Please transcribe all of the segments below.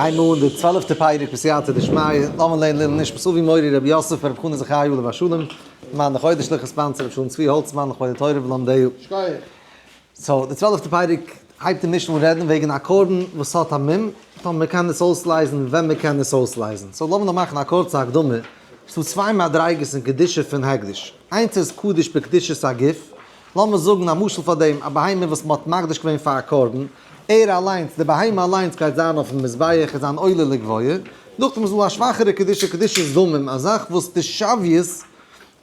הייבן אן די צוועלפטע פרק בסייעתא דשמיא, לאמיר לערנען לעילוי נשמת אבי מורי רבי יוסף ברב חנא זכרי' עליו השלום, למען די חודש'ליכע sponsor רבי שלום צבי האלצמאן לכבוד התורה ולומדיה. So די צוועלפטע פרק הייבט די משנה אן רעדן וועגן א קרבן וואס האט א מום, טאמער מען קען עס אויסלייזן, ווען מען קען עס אויסלייזן. So לאמיר נאר מאכן א קורצע הקדמה, ס'דא צוויי מדריגות אין קדושה פון הקדש, איינס איז קדוש בקדושת הגוף, לאמיר זאגן א משל פאר דעם, א בהמה וואס מען האט מקדיש געווען פאר א קרבן, ער אליינס, די בהמה אליינס גייט זיין אויפן מזבח און זיין עולה לגבוה, נאכדעם איז דא א שוואכערע קדושה, קדושת דמים, א זאך וואס די שוויות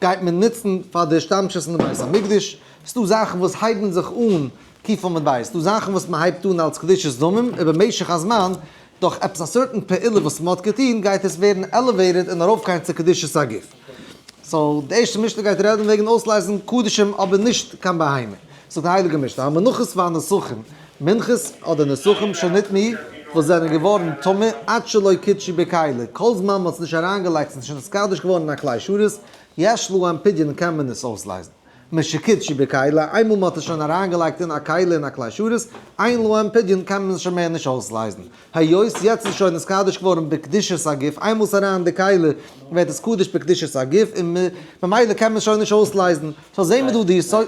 גייט מען נוצן פאר די השתמשות אין די בית המקדש, ס'דא זאכן וואס הייבן זיך אן קוף עמוד בית, ס'דא זאכן וואס מען הייבט אן אלס קדושת דמים, און במשך הזמן, דורך עפעס א certain פעולה וואס מען האט געטון, גייט עס ווערן elevated און ארויפגיין צו קדושת הגוף. So די ערשטע משנה גייט רעדן וועגן אויסלייזן קדשים אבער נישט קיין בהמה. זאגט די הייליגע משנה, המנחות והנסכים, מנחות אדער נסכים שנטמאו וואס זענען געווארן טמא עד שלא קידשו בכלי, כל זמן מען האט עס נישט אריינגעלייגט ס'איז נישט נתקדש געווארן אין א כלי שרת, יש להם פדיון קען מען עס אויסלייזן. משקידשו בכלי, איינמאל מען האט עס שוין אריינגעלייגט אין א כלי אין א כלי שרת, אין להם פדיון קען מען עס שוין מער נישט אויסלייזן. היות יעצט איז שוין נתקדש געווארן בקדושת הגוף, איינמאל ס'איז אריין אין די כלי ווערט עס קדוש בקדושת הגוף און ממילא קען מען עס שוין נישט אויסלייזן. So זעהן מיר דא די יסוד,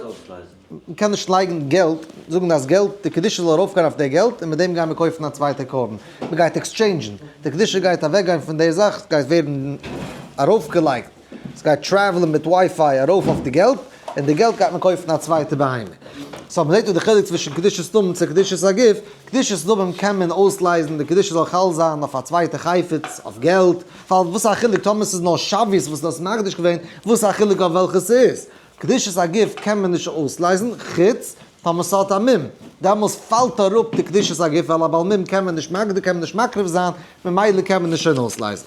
מ'קען נישט לייגן געלט, זאגן אז געלט, די קדושה זאל ארויפגיין אויף די געלט און מיט דעם גייען מיר קויפן א צווייטע קרבן. מ'גייט exchange ן, די קדושה גייט אוועקגיין פון די זאך, ס'גייט ווערן ארויפגעלייגט. ס'גייט travel ן מיט WiFi ארויף אויף די געלט, און די געלט גייט מען קויפן א צווייטע בהמה. So מ'זעט דא די חילוק צווישן קדושת דמים צו קדושת הגוף, קדושת דמים קען מען אויסלייזן, די קדושה זאל חל זיין אויף א צווייטע חפץ, אויף געלט, ווייל וואס איז א חילוק טאמער ס'איז נאר שוויות וואס דו האסט מקדיש געווען, וואס איז א חילוק אויף וועלכע ס'איז? קדושת הגוף קען מען נישט אויסלייזן, חוץ טאמער ס'האט א מום, דעמאלס פאלט אראפ די קדושת הגוף ווייל א בעל מום קען מען נישט מקדיש קען מען נישט מקריב זיין, ממילא קען מען נישט שוין אויסלייזן.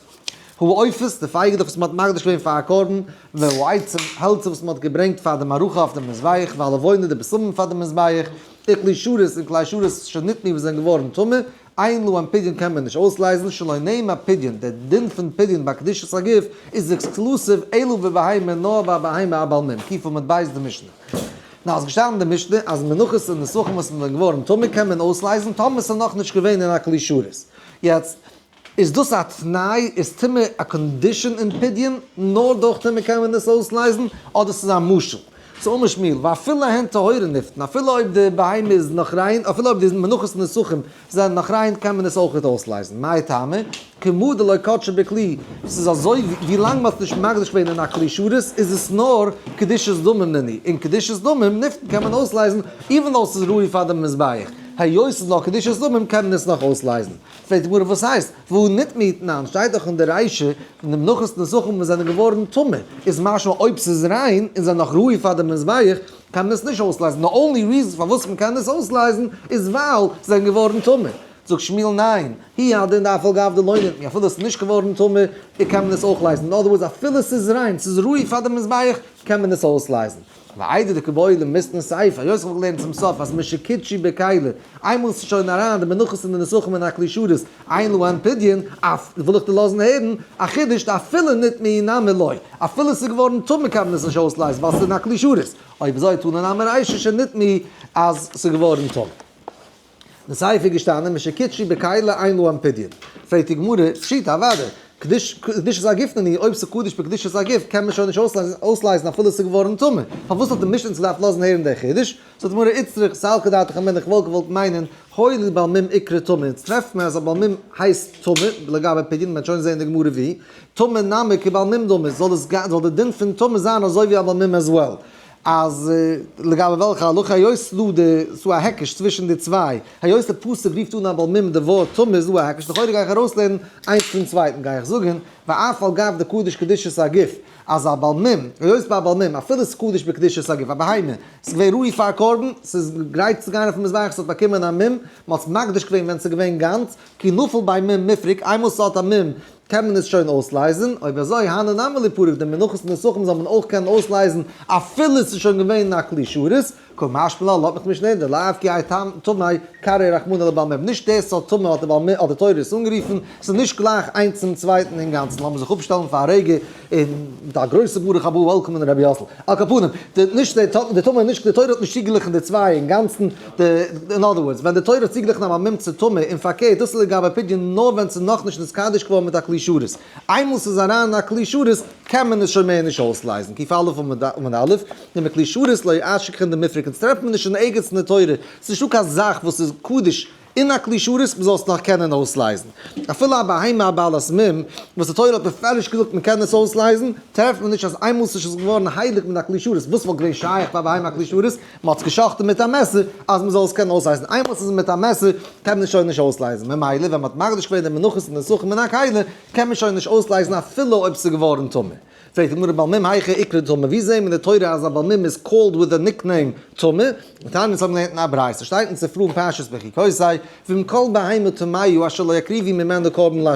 העופות, די פייגעלעך וואס מען האט מקדיש געווען פאר א קרבן, והעצים, העלצער וואס מען האט געברענגט פאר די מערכה אויף דעם מזבח, והלבונה, די בשמים פאר דעם מזבח, וכלי שרת און כלי שרת שנטמאו וואס זענען געווארן טמא, אין להם פדיון קען מען נישט אויסלייזן, שלא נאמר פדיון, דער דין פון פדיון ביי קדושת הגוף איז exclusive אלא בבהמה נאר ביי א בהמה א בעל מום, קוף עמוד בית די משנה. נאר איז געשטאנען אין די משנה אז מנחות און נסכים וואס זענען געווארן טמא קען מען אויסלייזן טאמער ס'איז נאכנישט געווען אין א כלי שרת. יעצט איז דאס א תנאי? איז טומאה א condition אין פדיון? נאר דורך טומאה קען מען עס אויסלייזן? אדער ס'איז א משל? ס'איז אמר שמואל, ואפילו הן טהורין נפדין, אפילו אויב די בהמה איז נאך ריין, אפילו אויב די מנחות און נסכים זענען נאך ריין קען מען עס אויכעט אויסלייזן. מאי טעמא? כמה דלא קדשו בכלי, ס'איז אזוי ווי לאנג מ'האט עס נישט מקדיש געווען אין א כלי שרת איז עס נאר קדושת דמים נינהו, און קדושת דמים נפדין קען מען אויסלייזן even though ס'איז ראוי פאר דעם מזבח, היות ס'איז נאר קדושת דמים קען מען עס נאך אויסלייזן. פרעגט די גמרא וואס הייסט והא נטמאו תנן, שטייט דאך אין די רישא פון די מנחות נסכים וואס זענען געווארן טמא, איז משמע אויב ס'איז ריין און זענען נאך ראוי פאר די מזבח קען מען עס נישט אויסלייזן, די only reason פארוואס מען קען עס אויסלייזן איז ווייל זיי זענען געווארן טמא. זאגט שמואל ניין, הוא הדין דאף על גב דלא נטמאו, אפילו עס איז נישט געווארן טמא קען מען עס אויך לייזן, אין other words אפילו ס'איז ריין, ס'איז ראוי פאר די מזבח קען מען עס אויסלייזן. ואיידי דקא בעי למיתנא סיפא, היות איך האב געלערנט צום סוף אז משקידשו בכלי, איינמאל ס'איז שוין אריין די מנחות און די נסכים אין א כלי שרת, אין להם פדיון, אף וויל איך דיר לאזן הערן א חידוש דאפילו נטמאו נמי לא, אפילו ס'איז געווארן טמא קען מען עס נישט אויסלייזן ווייל ס'איז אין א כלי שרת, אויב אזוי תנא נמי רישא שנטמאו אז ס'איז געווארן טמא. אין סיפא איז געשטאנען משקידשו בכלי אין להם פדיון. פרעגט די גמרא, פשיטא אוודאי, קדושת הגוף נינהו, אויב ס'איז קדוש בקדושת הגוף קען מען שוין נישט אויסלייזן אפילו ס'איז געווארן טמא, פארוואס האט די משנה אונז געדארפט לאזן הערן דער חידוש? זאגט די גמרא, איצטריך סלקא דעתך אמינא איך וואלט געוואלט מיינען הואיל ובעל מום איקרי טמא, אונז טרעפט מען אז א בעל מום הייסט טמא, לגבי פדיון, מ'וועט שוין זעהן אין די גמרא ווי, טמא נמי כבעל מום דמי, זאל די דין פון טמא זיין אזוי ווי א בעל מום as well. אז לגבי וועלכע הלכה היות ס'דא די ס'דא א היקש צווישן די צוויי, היות די פסוק רופט אן א בעל מום די ווארט טמא איז דא א היקש, לכאורה גיי איך ארויסלערנען איינס פון צווייטן גיי איך זאגן ואף על גב דקדוש קדושת הגוף אז א בעל מום, היות ביי א בעל מום אפילו ס'איז קדוש בקדושת הגוף א בהמה ס'איז געווען ראוי פאר א קרבן ס'איז גרייט צו גיין אויפן מזבח ס'האט באקומען א מום, מ'האט עס מקדיש געווען ווען ס'איז געווען גאנץ, כי נפל ביה מום מיפרק, איינמאל ס'האט א מום קען מען עס שוין אויסלייזן, אויב אזוי הני נמי ליפרק די מנחות און נסכים זאל מען אויך קענען אויסלייזן אפילו עס איז שוין געווען א כלי שרת, קא משמע לן, לאזט מיך נישט נערן, דלאו כי האי טמא קרייה רחמנא לבעל מום, נישט דער סארט טומאה האט די בעל מום האט די תורה עס אנגערופן, ס'איז נישט גלייך איינס צום צווייטן אינגאנצן, לאמיר זיך אפשטעלן פאר א רגע און מיט א גרויסע ברוך הבא welcome ען רבי יאסל. על כל פנים, די נישט די די טומאה נישט די תורה האט נישט צוגעגליכן די צוויי אינגאנצן, די אין other words ווען די תורה האט צוגעגליכן א בעל מום צו טומאה און פארקערט דאס איז לגבי פדיון נאר ווען ס'איז נאכנישט נתקדש געווארן מיט א כלי שרת, איינמאל ס'איז אריין אין א כלי שרת קען מען עס שוין מער נישט אויסלייזן, קא עמוד א', דמכלי שרת לא אשכחן דמיפרק אונז טרעפט מען נישט אין ערגעץ אין די תורה, ס'איז נישטא קיין זאך וואס איז קדוש אין א כלי שרת מ'זאל עס נאך קענען אויסלייזן. אפילו א בהמה א בעלת מום וואס די תורה האט בפירוש געזאגט מ'קען עס אויסלייזן, טרעפט מען נישט אז איינמאל ס'איז שוין געווארן הייליג מיט א כלי שרת, וואס וואלט געווען שייך ביי א בהמה א כלי שרת, מ'האט עס גע'שחט'ן מיט א מעסער, אז מ'זאל עס קענען אויסלייזן, איינמאל ס'איז מיט א מעסער קען מען עס שוין נישט אויסלייזן, ממילא ווען מ'האט מקדיש געווען די מנחות און נסכים אין א כלי, קען מען שוין נישט אויסלייזן אפילו אויב ס'איז געווארן טמא. פרעגט די גמרא בעל מום היכא איקרי טמא, ווי זעהן מיר אין די תורה אז א בעל מום איז called with a nickname טמא? תניא אונז האבן געלערנט אין א ברייתא, שטייט אין ספרא אין פרשת בחוקותי, ואם כל בהמה טמאה אשר לא יקריבו ממנה קרבן לה',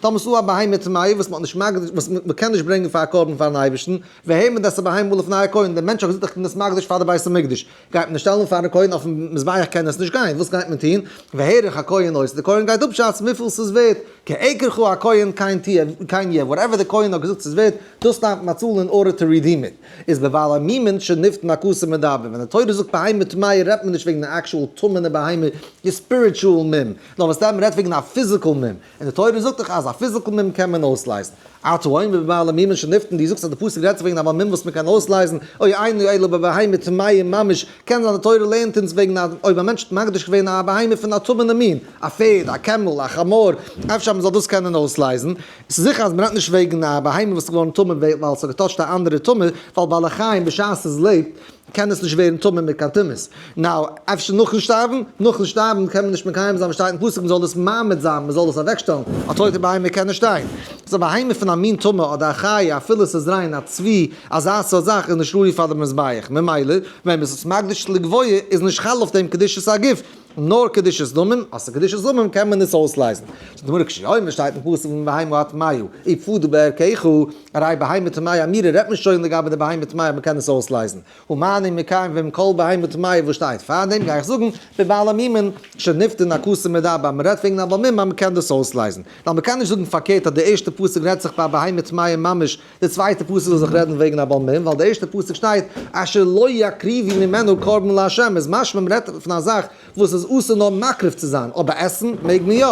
טאמער ס'איז דא א בהמה טמאה וואס מ'האט נישט מקדיש, וואס מ'קען נישט ברענגען פאר א קרבן פארן אייבערשטן, והעמיד את הבהמה לפני הכהן, דער מענטש האט געזאגט איך בין עס מקדיש פאר די בית המקדש, גייט מען שטעלן פארן כהן אויפן מזבח קען עס נישט גיין, וואס גייט מען טון? והעריך הכהן אותו, די כהן גייט אפשאצן וויפיל ס'איז ווערט, כעקרך הכהן כן תהיה, כן יהיה, whatever די כהן האט געזאגט ס'איז ווערט, דאס דארף מען באצאלן אין order to redeem it. איז בבעלי מומין שנפטרו הכתוב מדבר, ווען די תורה זאגט בהמה טמאה רעדט מען נישט וועגן די actual טמא'נע בהמה, די spiritual מום, נאר וואס דען מ'רעדט וועגן א physical מום, און די תורה זאגט דאך אז א physical מום קען מען אויסלייזן. אתה אומר בבעלי מומין שנפטרו, דו זאגסט אז די פסוק רעדט זיך וועגן א בעל מום וואס מען קען אויסלייזן, או אינו אלא בבהמה טמאה ממש, קען זיין די תורה לערנט אונז וועגן א אויב א מענטש האט מקדיש געווען א בהמה פון א טמא'נע מין, א פערד, א קעמל, א חמור, אפשר מען זאל דאס קענען אויסלייזן. עס איז זיכער אז מען רעדט נישט וועגן א בהמה וואס איז געווארן טמא ווייל עס האט געטאטשט א אנדערע טמא, ווייל בעלי חיים בשעת עס לעבט קען עס נישט ווערן טמא מיט קיין טומאות. now, אפשר נאכן שטארבן? נאכן שטארבן קען מען נישט מקיים זיין וואס שטייט אין פסוק, מען זאל דאס מעמיד זיין, מען זאל דאס אוועקשטעלן, א טויטע בהמה קען נישט שטיין. ס'איז א בהמה פון א מין טמא אדער א חיה אפילו עס איז ריין, א צבי, אזא סארט זאך איז נישט ראוי פאר די מזבח, ממילא ווען מען איז עס מקדיש לגבוה איז נישט חל אויף דעם קדושת הגוף, נאר קדושת דמים, אז ס'איז קדושת דמים קען מען עס אויסלייזן. זאגט די גמרא כשהוא אומר שטייט אין פסוק ואם בהמה הטמאה ופדה בערכך, הרי בהמה טמאה אמירה רעדט מען שוין לגבי די בהמה טמאה מ'קען עס אויסלייזן, ומה אני מקיים ואם כל בהמה טמאה וואס שטייט פארדעם גיי איך זאגן בבעלי מומין שנפדין הכתוב מדבר מ'רעדט וועגן א בעל מום אז מ'קען דאס אויסלייזן, ווייל מ'קען נישט זאגן פארקערט אז די ערשטע פסוק רעדט זיך ביי בהמה טמאה ממש די צווייטע פסוק זאל זיך רעדן וועגן א בעל מום, ווייל די ערשטע פסוק שטייט אשר לא יקריבו ממנו קרבן לה', איז משמע מ'רעדט פון א זאך וואס איז אסור נאר מקריב צו זיין, אבער עסן מעג מען יא.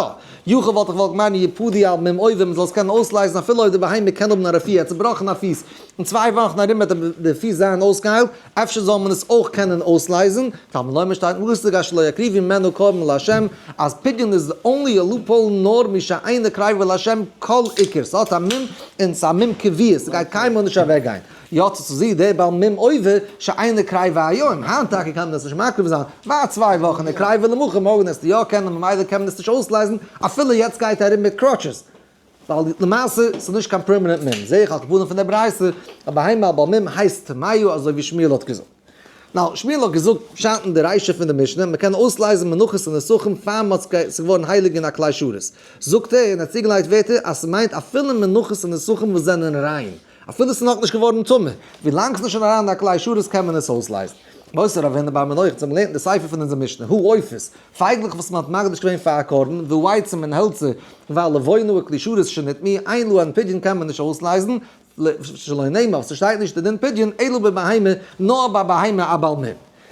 יכול וואלט איך געוואלט מיינען יפדו על מום עובר מ'זאל עס קענען אויסלייזן אפילו אויב די בהמה קען האבן א רפואה, ער האט צובראכן א פיס, אין צוויי וואכן ארום וועט די פיס זיין אויסגעהיילט, אפשר זאל מען עס אויך קענען אויסלייזן, תלמוד לומר שטייט אין פסוק אשר לא יקריבו ממנו קרבן לה', אז פדיון איז only a loophole נאר מי שאינו קריבה לה' כל עיקר, ס'האט א מום און ס'איז א מום קביעות, ס'גייט קיינמאל נישט אוועקגיין. יצא צו זי דער בעל מום עובר שאינו קריבה היום, היינט טאקע קען מען עס נישט מקריב זיין, ווארט צוויי וואכן און קריבה למחר, מארגן וועסטו יא קענען, ממילא קען מען עס נישט אויסלייזן אפילו יעצט גייט ער ארום מיט crutches. ווייל למעשה ס'איז נישט קיין permanent מום, זעה איך על כפנים פון דער ברייתא, א בהמה א בעל מום הייסט טמאה אזוי ווי שמואל האט געזאגט. now, שמואל האט געזאגט פשט אין די רישא פון די משנה, מ'קען אויסלייזן מנחות און נסכים פאר מ'האט ס'איז געווארן הייליג אין א כלי שרת. זאגט ער און ער האט צוגעלייגט ווערטער אז ס'מיינט אפילו מנחות און נסכים וואס זענען ריין, אפילו ס'איז נאכנישט געווארן טמא, ווילאנג ס'איז נישט שוין אריין אין א כלי שרת קען מען עס אויסלייזן. בתר רב הונא בר מנוח צו מ'לערנט די סיפא פון אונזער משנה, העופות, פייגלעך וואס מ'האט מקדיש געווען פאר א קרבן, והעצים און העלצער, והלבונה וכלי שרת שנטמאו, אין להן פדיון קען מען נישט אויסלייזן, שלא נאמר, ס'שטייט נישט די דין פדיון, אלא בבהמה, נאר ביי בהמה א בעל מום.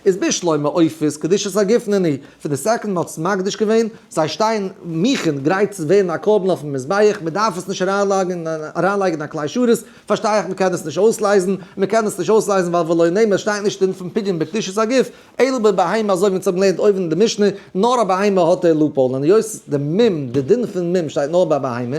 איז בשלמא עופות קדושת הגוף נינהו, פון די second מ'האט עס מקדיש געווען, זיי שטייען מוכן גרייט צו ווערן א קרבן אויפן מזבח, מ'דארף עס נישט אריינלייגן אין א כלי שרת, פארשטיי איך מ'קען עס נישט אויסלייזן, מ'קען עס נישט אויסלייזן ווייל ולא נאמר שטייט נישט דין פון פדיון בקדושת הגוף, אלא בבהמה אזוי ווי אונז האבן געלערנט אויבן אין די משנה, נאר א בהמה האט די loophole, און היות די מום, די דין פון מום שטייט נאר ביי בהמה,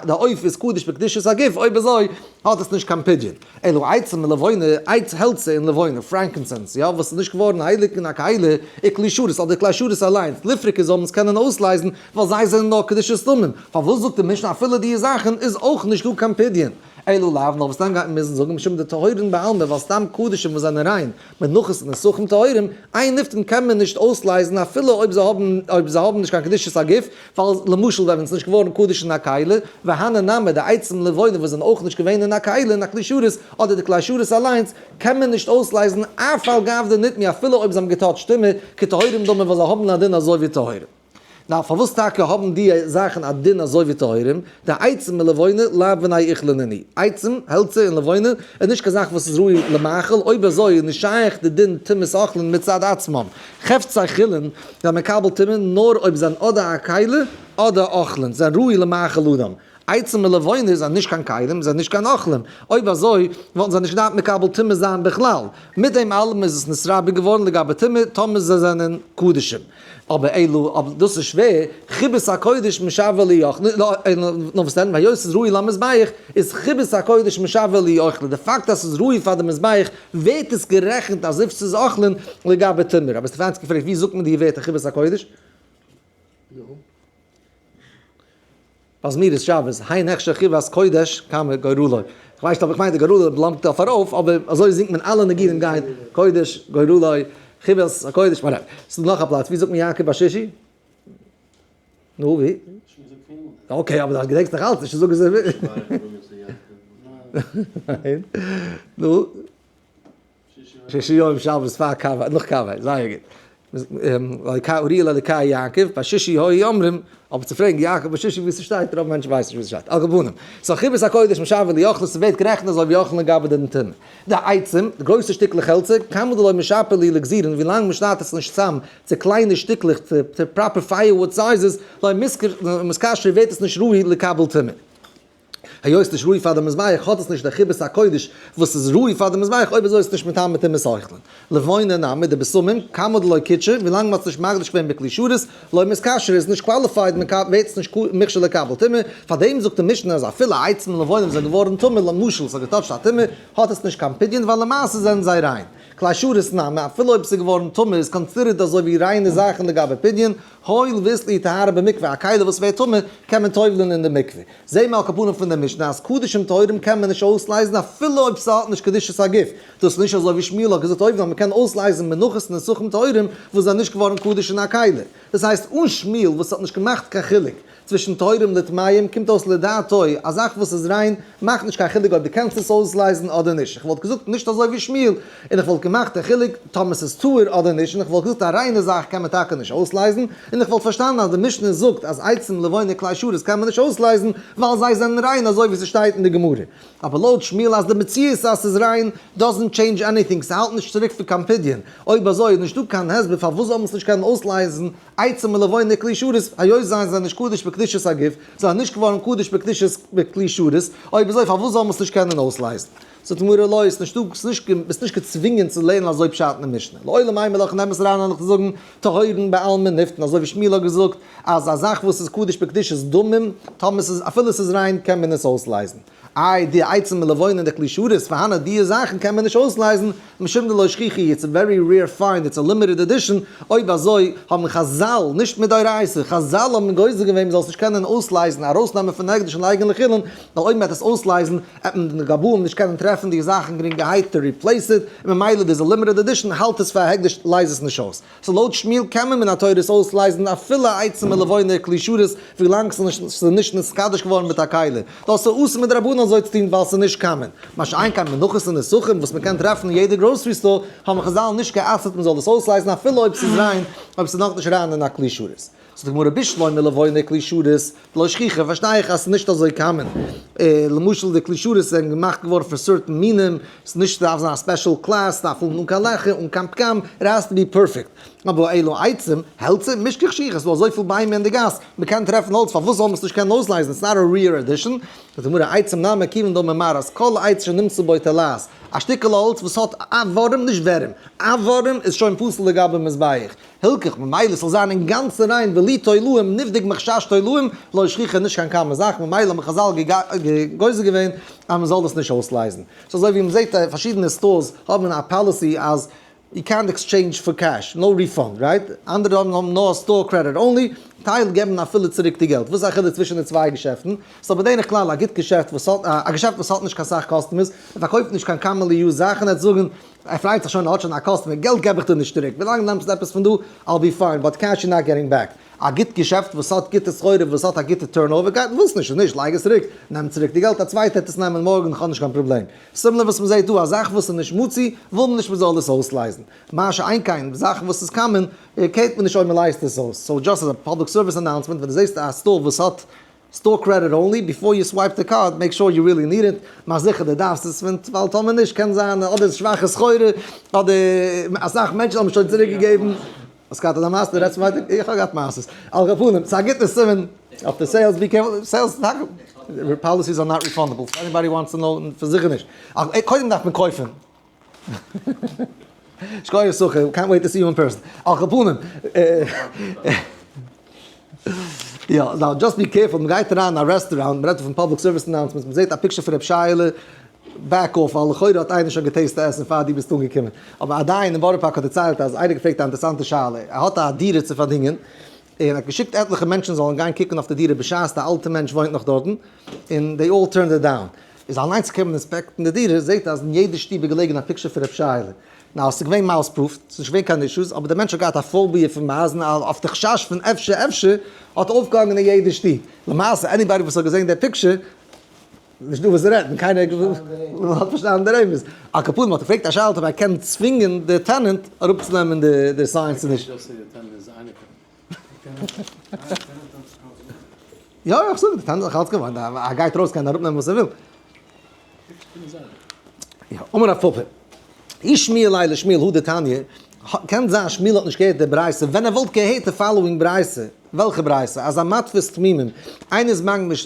די עוף איז קדוש בקדושת הגוף, אויב אזוי האט עס נישט קיין פדיון. אלא עצים ולבונה, עץ העלצער און לבונה, frankincense, יא, וואס איז נישט געווארן הייליג אין א קהלה, וכלי שרת, אדער כלי שרת אליינס, ליפרקו זאל מען עס קענען אויסלייזן, ווייל זיי זענען נאר קדושת דמים. פארוואס זאגט די משנה אפילו די זאכן איז אויך נישט דא קיין פדיון? אלא לאו, נאר וואס דאן גייט מען מוזן זאגן משום דטהורין בעלמא, ווייל סתם קדשים וואס זענען ריין, מנחות און נסכים טהורים, אין נפדין קען מען נישט אויסלייזן אפילו אויב זיי האבן אויב זיי האבן נישט קיין קדושת הגוף, ווייל למשל ווען עס איז נישט געווארן קדוש אין א כלי, והני נמי די עצים ולבונה וואס זענען אויך נישט געווען אין א כלי אין א כלי שרת, אדער די כלי שרת אליינס, קען מען נישט אויסלייזן אף על גב דנטמאו אפילו אויב זיי האבן געטאטשט טומאה, כטהורים דמי ווייל זיי האבן א דין אזוי ווי טהורים. נאר פארוואס טאקע האבן די זאכן א דין אזוי ווי טהורים? דעצים ולבונה לאו בני אוכלא נינהו. עצים, העלצער און לבונה איז נישט קיין זאך וואס איז ראוי למאכל, אויב אזוי איז נישט שייך די דין טומאת אוכלין מצד עצמם. חפצי חולין זענען מקבל טומאה נאר אויב זענען אדער א כלי אדער אוכלין, זענען ראוי למאכל אדם. עצים און לבונה זענען נישט קיין כלים, זענען נישט קיין אוכלים. אויב אזוי וואלטן זיי נישט געדארפט מקבל טומאה זיין בכלל. מיט דעם אלעם איז עס נתרבה געווארן לגבי טומאה טאמער זיי זענען קדשים. אבער אלא, אבער דאס איז שווער, חיבת הקודש משוה ליה, נאר וואס דען, והיות ס'איז ראוי למזבח, איז חיבת הקודש משוה ליה אוכלא, די פאקט אז ס'איז ראוי פאר די מזבח, ווערט עס גערעכנט as if ס'איז אוכלין לגבי טומאה. רבי סטעפאנסקי פרעגט, ווי זאגט מען די ווערטער חיבת הקודש? אז מיר איז שבת, הן הכשר חיבת קודש כמה גורלו. איך ווייס נישט אויב איך מיין די גורלו בלאנגט אויף ארויף, אבער אזוי זינגט מען אלע ניגונים גייען קודש, גורלו, חיבת הקודש, whatever. ס'איז דא נאך א פלאץ, ווי זאגט מען יעקב בשישי? נו ווי? okay, אבער דו געדענקסט נאך אלץ נישט, זאג עס. ניין. נו. שישי יום שבת פאר קאווע, נאך קאווע, זייער גוט. אלקי אוריאל אלקי יעקב, בשישי היו אומרים, אבער צו פרעגן יעקב בשישי וואו ס'שטייט, רוב מענטשן ווייסן נישט וואו ס'שטייט. על כל פנים, סאו חיבת הקודש משוה לאוכלא, ס'ווערט גערעכנט אזוי ווי אוכלין לגבי די טומאה. די עצים, די גרויסע שטיקלעך העלצער, כמה דלא משפר להו לגזירין, ווי לאנג מ'שניידט עס נישט צאם צו קליינע שטיקלעך, צו proper firewood sizes, לא מתכשרי ווערט עס נישט ראוי לקבל טומאה. היות נישט ראוי פאר די מזבח האט עס נישט די חיבת הקודש וואס איז ראוי פאר די מזבח, אויב אזוי איז עס נישט מטמא טומאת אוכלין. לבונה נמי דבשמים, כמה דלא קידשא, ווילאנג מען האט עס נישט מקדיש געווען בכלי שרת, לא מתכשר איז נישט qualified מען ווערט עס נישט מוכשר לקבל טומאה, פארדעם זאגט די משנה אז אפילו עצים לבונה זענען געווארן טמא למשל עס האט געטאטשט א טומאה האט עס נישט קיין פדיון ווייל למעשה זענען זיי ריין. כלי שרת נמי אפילו אויב עס איז געווארן טמא איז considered אזוי ווי ריינע זאכן לגבי פדיון, הואיל ואית להו טהרה במקווה, א כלי וואס ווערט טמא קען מען טובל'ן אין די מקווה. זעהן מיר על כל פנים פון די משנה אז קדשים טהורים קען מען נישט אויסלייזן אפילו אויב ס'האט נישט קדושת הגוף. דאס איז נישט אזוי ווי שמואל האט געזאגט אויבן אז מ'קען אויסלייזן מנחות און נסכים טהורים וואס זענען נישט געווארן קדוש אין א כלי. דאס הייסט אן שמואל וואס האט נישט געמאכט קיין חילוק צווישן טהורים לטמאים קומט אויס לדעתו א זאך וואס איז ריין מאכט נישט קיין חילוק אויב דו קענסט עס אויסלייזן אדער נישט. איך וואלט געזאגט נישט אזוי ווי שמואל און איך וואלט געמאכט די חילוק טאמער ס'איז טהור אדער נישט און איך וואלט געזאגט א ריינע זאך קען מען טאקע נישט אויסלייזן און איך וואלט פארשטאנען אז די משנה זאגט אז עצים לבונה כלי שרת קען מען נישט אויסלייזן ווייל זיי זענען ריין אזוי ווי ס'שטייט אין די גמרא. אבער לויט שמואל אז די מציאות אז ס'איז ריין doesn't change anything, ס'האלט נישט צוריק פון קיין פדיון, אויב אזוי איז נישטא קיין הסבר פארוואס זאל מען עס נישט קענען אויסלייזן עצים ולבונה כלי שרת, היות זיי זענען נישט קדוש בקדושת הגוף, זיי זענען נישט געווארן קדוש בקדושת בכלי שרת, אויב אזוי פארוואס זאל מען עס נישט קענען אויסלייזן? זאגט די גמרא לא, איז נישטא, ביסט נישט געצווינגען צו לערנען אזוי פשט אין די משנה. לעולם אימא לך נעם עס אריין און לך זאגן טהורין בעלמא נפדין, אזוי ווי שמואל האט געזאגט אז א זאך וואס איז קדוש בקדושת דמים, טאמער ס'איז אפילו ס'איז ריין קען מען עס אויסלייזן. איי די עצים ולבונה און די כלי שרת והני די זאכן קען מען נישט אויסלייזן, משום דלא שכיחי it's a very rare find it's a limited edition, אויב אזוי האבן חזל, נישט מדאורייתא, חזל האבן גוזר געווען מ'זאל עס נישט קענען אויסלייזן, ארויסנעמען פון הקדש און לייגן לחולין, ווייל אויב מ'וועט עס אויסלייזן עט מען די גבאים נישט קענען טרעפן די זאכן גרינגערהייט to replace it, און ממילא דאס איז א limited edition האלט עס פאר א הקדש לייז עס נישט אויס. so לויט שמואל קען מען מן התורה עס אויסלייזן אפילו עצים ולבונה כלי שרת ווילאנג ס'איז נישט נתקדש געווארן מיט א כלי. דאס איז אסור מדרבנן אזוי צו טון ווייל ס'איז נישט common. מה שאין כן מנחות און נסכים וואס מ'קען טרעפן אין יעדע grocery store האבן חזל נישט גע'אסר'ט מ'זאל דאס אויסלייזן אפילו אויב ס'איז ריין אויב ס'איז נאכנישט ריין אין א כלי שרת. זאגט די גמרא בשלמא לבונה כלי שרת דלא שכיחא פארשטיי איך אז ס'איז נישט אזוי common. למשל די כלי שרת זענען געמאכט געווארן פון certain מינים, ס'איז נישט ס'דארף זיין א special class, ס'דארף האבן אן קיין לעכער, אן קיין פגם, it has to be perfect. אבער אלא עצים, העלצער, מישכח שכיחא, ס'איז דא אזויפיל ביימער אין די גאס, מ'קען טרעפן האלץ, פארוואס זאל מען עס נישט קענען אויסלייזן, it's not a rare edition. זאגט די גמרא עצים נמי כיוון דאמר מר אז כל עץ שנמצא בו תולעת, א שטיקל האלץ וואס האט א ווארעם, נישט ווערים, א ווארעם איז שוין פסול לגבי מזבח, הילכך ממילא ס'זאל זיין אינגאנצן ריין בלי תולעים נבדק מחשש תולעים לא שכיחא נישט קיין common זאך ממילא האבן חזל גוזר געווען אז מ'זאל דאס נישט אויסלייזן. ס'איז אזוי ווי מ'זעט פארשידענע stores האבן א policy אז. יו קענט עקסטשעינדזש פאר cash, no refund, right? אנדערע האבן נאר store credit only, טייל געבן אפילו צוריק די געלט. וואס איז א חילוק צווישן די צוויי געשעפטן? ס'איז אבער בדרך כלל א גוט געשעפט וואס האט, א געשעפט וואס האט נישט קיין סאך customers, ער פארקויפט נישט קיין commonly used זאכן, ער וועט זאגן, ער פרייט זיך שוין ער האט שוין א customer, געלט געב איך דיר נישט צוריק, ווילאנג נעמסט עפעס פון דא, I'll be fine, but cash you're not getting back. א גוט געשעפט וואס האט גוטע סחורה וואס האט א גוטע turnover גייט וואס נישט איז נישט, לייג עס צוריק, נעם צוריק די געלט, א צווייטער וועט עס נעמען מארגן, איך האב נישט קיין פראבלעם. similar וואס מ'זעט דא, א זאך וואס איז נישט מצוי, וויל מען נישט מ'זאל עס אויסלייזן. מה שאין כן, זאכן וואס איז common, קערט מען נישט אויב מ'לייזט עס אויס. so just as a public service announcement, ווען דו זעסט א store וואס האט store credit only, before you swipe the card, make sure you really need it, מאך זיכער דו דארפסט עס, ווייל טאמער נישט קען זיין אדער איז שוואכע סחורה, אדער אסאך מענטשן האבן שוין צוריק געגעבן. האסט געהאט אזא מעשה? דו רעדסט פון ווייטער? איך האב געהאט מעשות. על כל פנים, ס'איז א גוטע סימן אויף די sales, be careful, sales policies are not refundable, if anybody wants to know, פאר זיכער נישט. קודם דארף מען קויפן. שקויעך סוחר, קענט וועיט טו סי יו אין פערסאן. על כל פנים. יא, now just be careful, מ'גייט אריין אין א רעסטוראנט, מ'רעדט דא פון public service announcements, מ'זעט א picture פון ר' שייעלע, back off, ווייל לכאורה האט איינער שוין גע taste ט עסן פאר דו ביסט אנגעקומען. אבער א דיין אין בארא פארק האט דערציילט אז איינער געפרעגט א אינטערסאנטע שאלה, ער האט א דירה צו פארדינגען, און ער האט געשיקט עטליכע מענטשן זאלן גיין קוקן אויף די דירה בשעת די אלטע מענטש וואוינט נאך דארטן, און they all turned it down. איז אליינס געקומען inspect ן די דירה, זעט אז אין יעדע שטוב איז געלעגן א picture פון ר' שייעלע. now ס'איז געווען mouse proof, ס'איז נישט געווען קיין issues, אבער דער מענטש האט געהאט א phobia פון מייזן, אויף די חשש פון אפשר אפשר, האט אויפגעהאנגען אין יעדע שטוב. למעשה anybody וואס האט געזען די picture, נישט דא וואס צו רעדן, קיינער האט פארשטאנען די רמז. על כל פנים האט ער געפרעגט א שאלה אויב ער קען צווינגען די tenant אראפצונעמען די sign צו נישט. יא איך זאג די tenant האט אלץ געוואוינט ער גייט ארויס קען ער אראפנעמען וואס ער וויל. יא, אמר רב פפא, אי שמיע ליה לשמואל הא דתניא, קען זיין שמואל האט נישט געהערט די ברייתא, ווען ער וואלט געהערט די following ברייתא, וועלכע ברייתא? אז המתפיס תמימים, איינער איז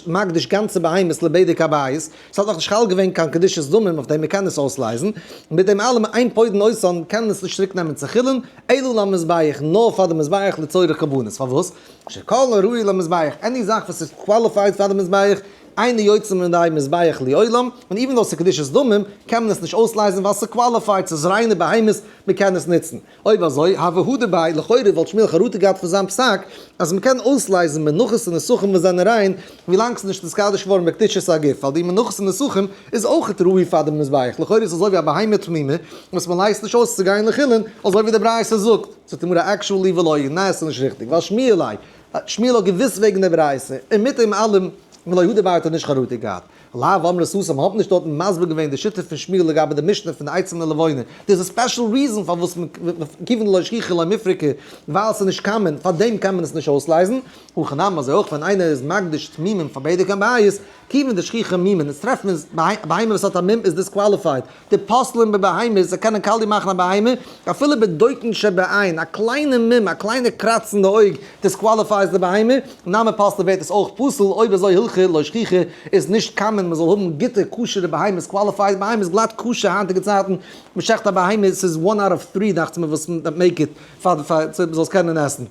מקדיש גאנצע בהמות לבדק הבית, ס'האט נאך נישט חל געווען קיין קדושת דמים אויף דעם מ'קען עס אויסלייזן, מיט דעם אלעם אין פודין אותן קען מען עס נישט צוריק נעמען צו חולין, אלא למזבח, נאר פאר די מזבח לצורך קרבנות, פארוואס? שכל הראוי למזבח, any זאך וואס איז qualified פאר די מזבח, אינו יוצא מידי מזבח לעולם, און even though ס'איז קדושת דמים, קען מען עס נישט אויסלייזן ווייל ס'איז qualified, ס'איז ריינע בהמות, מ'קען עס נוצן. אויב אזוי, הוה הדר ביה, לכאורה וואלט שמואל חרטה געהאט פון זיין פסק אז מ'קען אויסלייזן מנחות און נסכים וואס זענען ריין, ווילאנג ס'איז נישט נתקדש געווארן בקדושת הגוף, ווייל די מנחות און נסכים איז אויכעט ראוי פאר די מזבח, לכאורה איז אזוי ווי א בהמה תמימה וואס מ'לייזט נישט אויס צו גיין לחולין, אזוי ווי די ברייתא זאגט. זאגט די גמרא actually ולא, ניין עס איז נישט ריכטיג, ווייל שמיע ליה, שמואל האט געוואוסט וועגן די ברייתא, און מיט דעם אלעם ולא הדר ביה האט ער נישט חרטה געהאט. לאו אמרת התם האט נישט דארטן מסביר געווען די שיטה פון שמואל לגבי די משנה פון די עצים ללבונה, דער איז א special reason פארוואס כיוון דלא שכיחא לא מיפרקא, ווייל ס'איז נישט common, פארדעם קען מען עס נישט אויסלייזן, הכא נמי אזוי אויך ווען איינער איז מקדיש תמימים פאר בדק הבית, כיוון דשכיחא מומין, עס טרעפט מען א בהמה וואס האט א מום איז disqualified, דפוסלין בבהמות, זיי קענען קאליע מאכן א בהמה, אפילו בדופן שבעין, א קליינע מום, א קליינע קראץ אין די אויג, disqualifies די בהמה, נמי פסלה ווערט עס אויך פסול, אויב אזוי הילכא לא שכיחא, איז נישט common מען זאל האבן גוטע כשר'ע בהמות, qualified בהמות, גלאט כשר היינטיגע צייטן, מען שעכט א בהמה, ס'איז one out of three דאכט זיך מיר וואס make it, פאר מען זאל עס קענען עסן.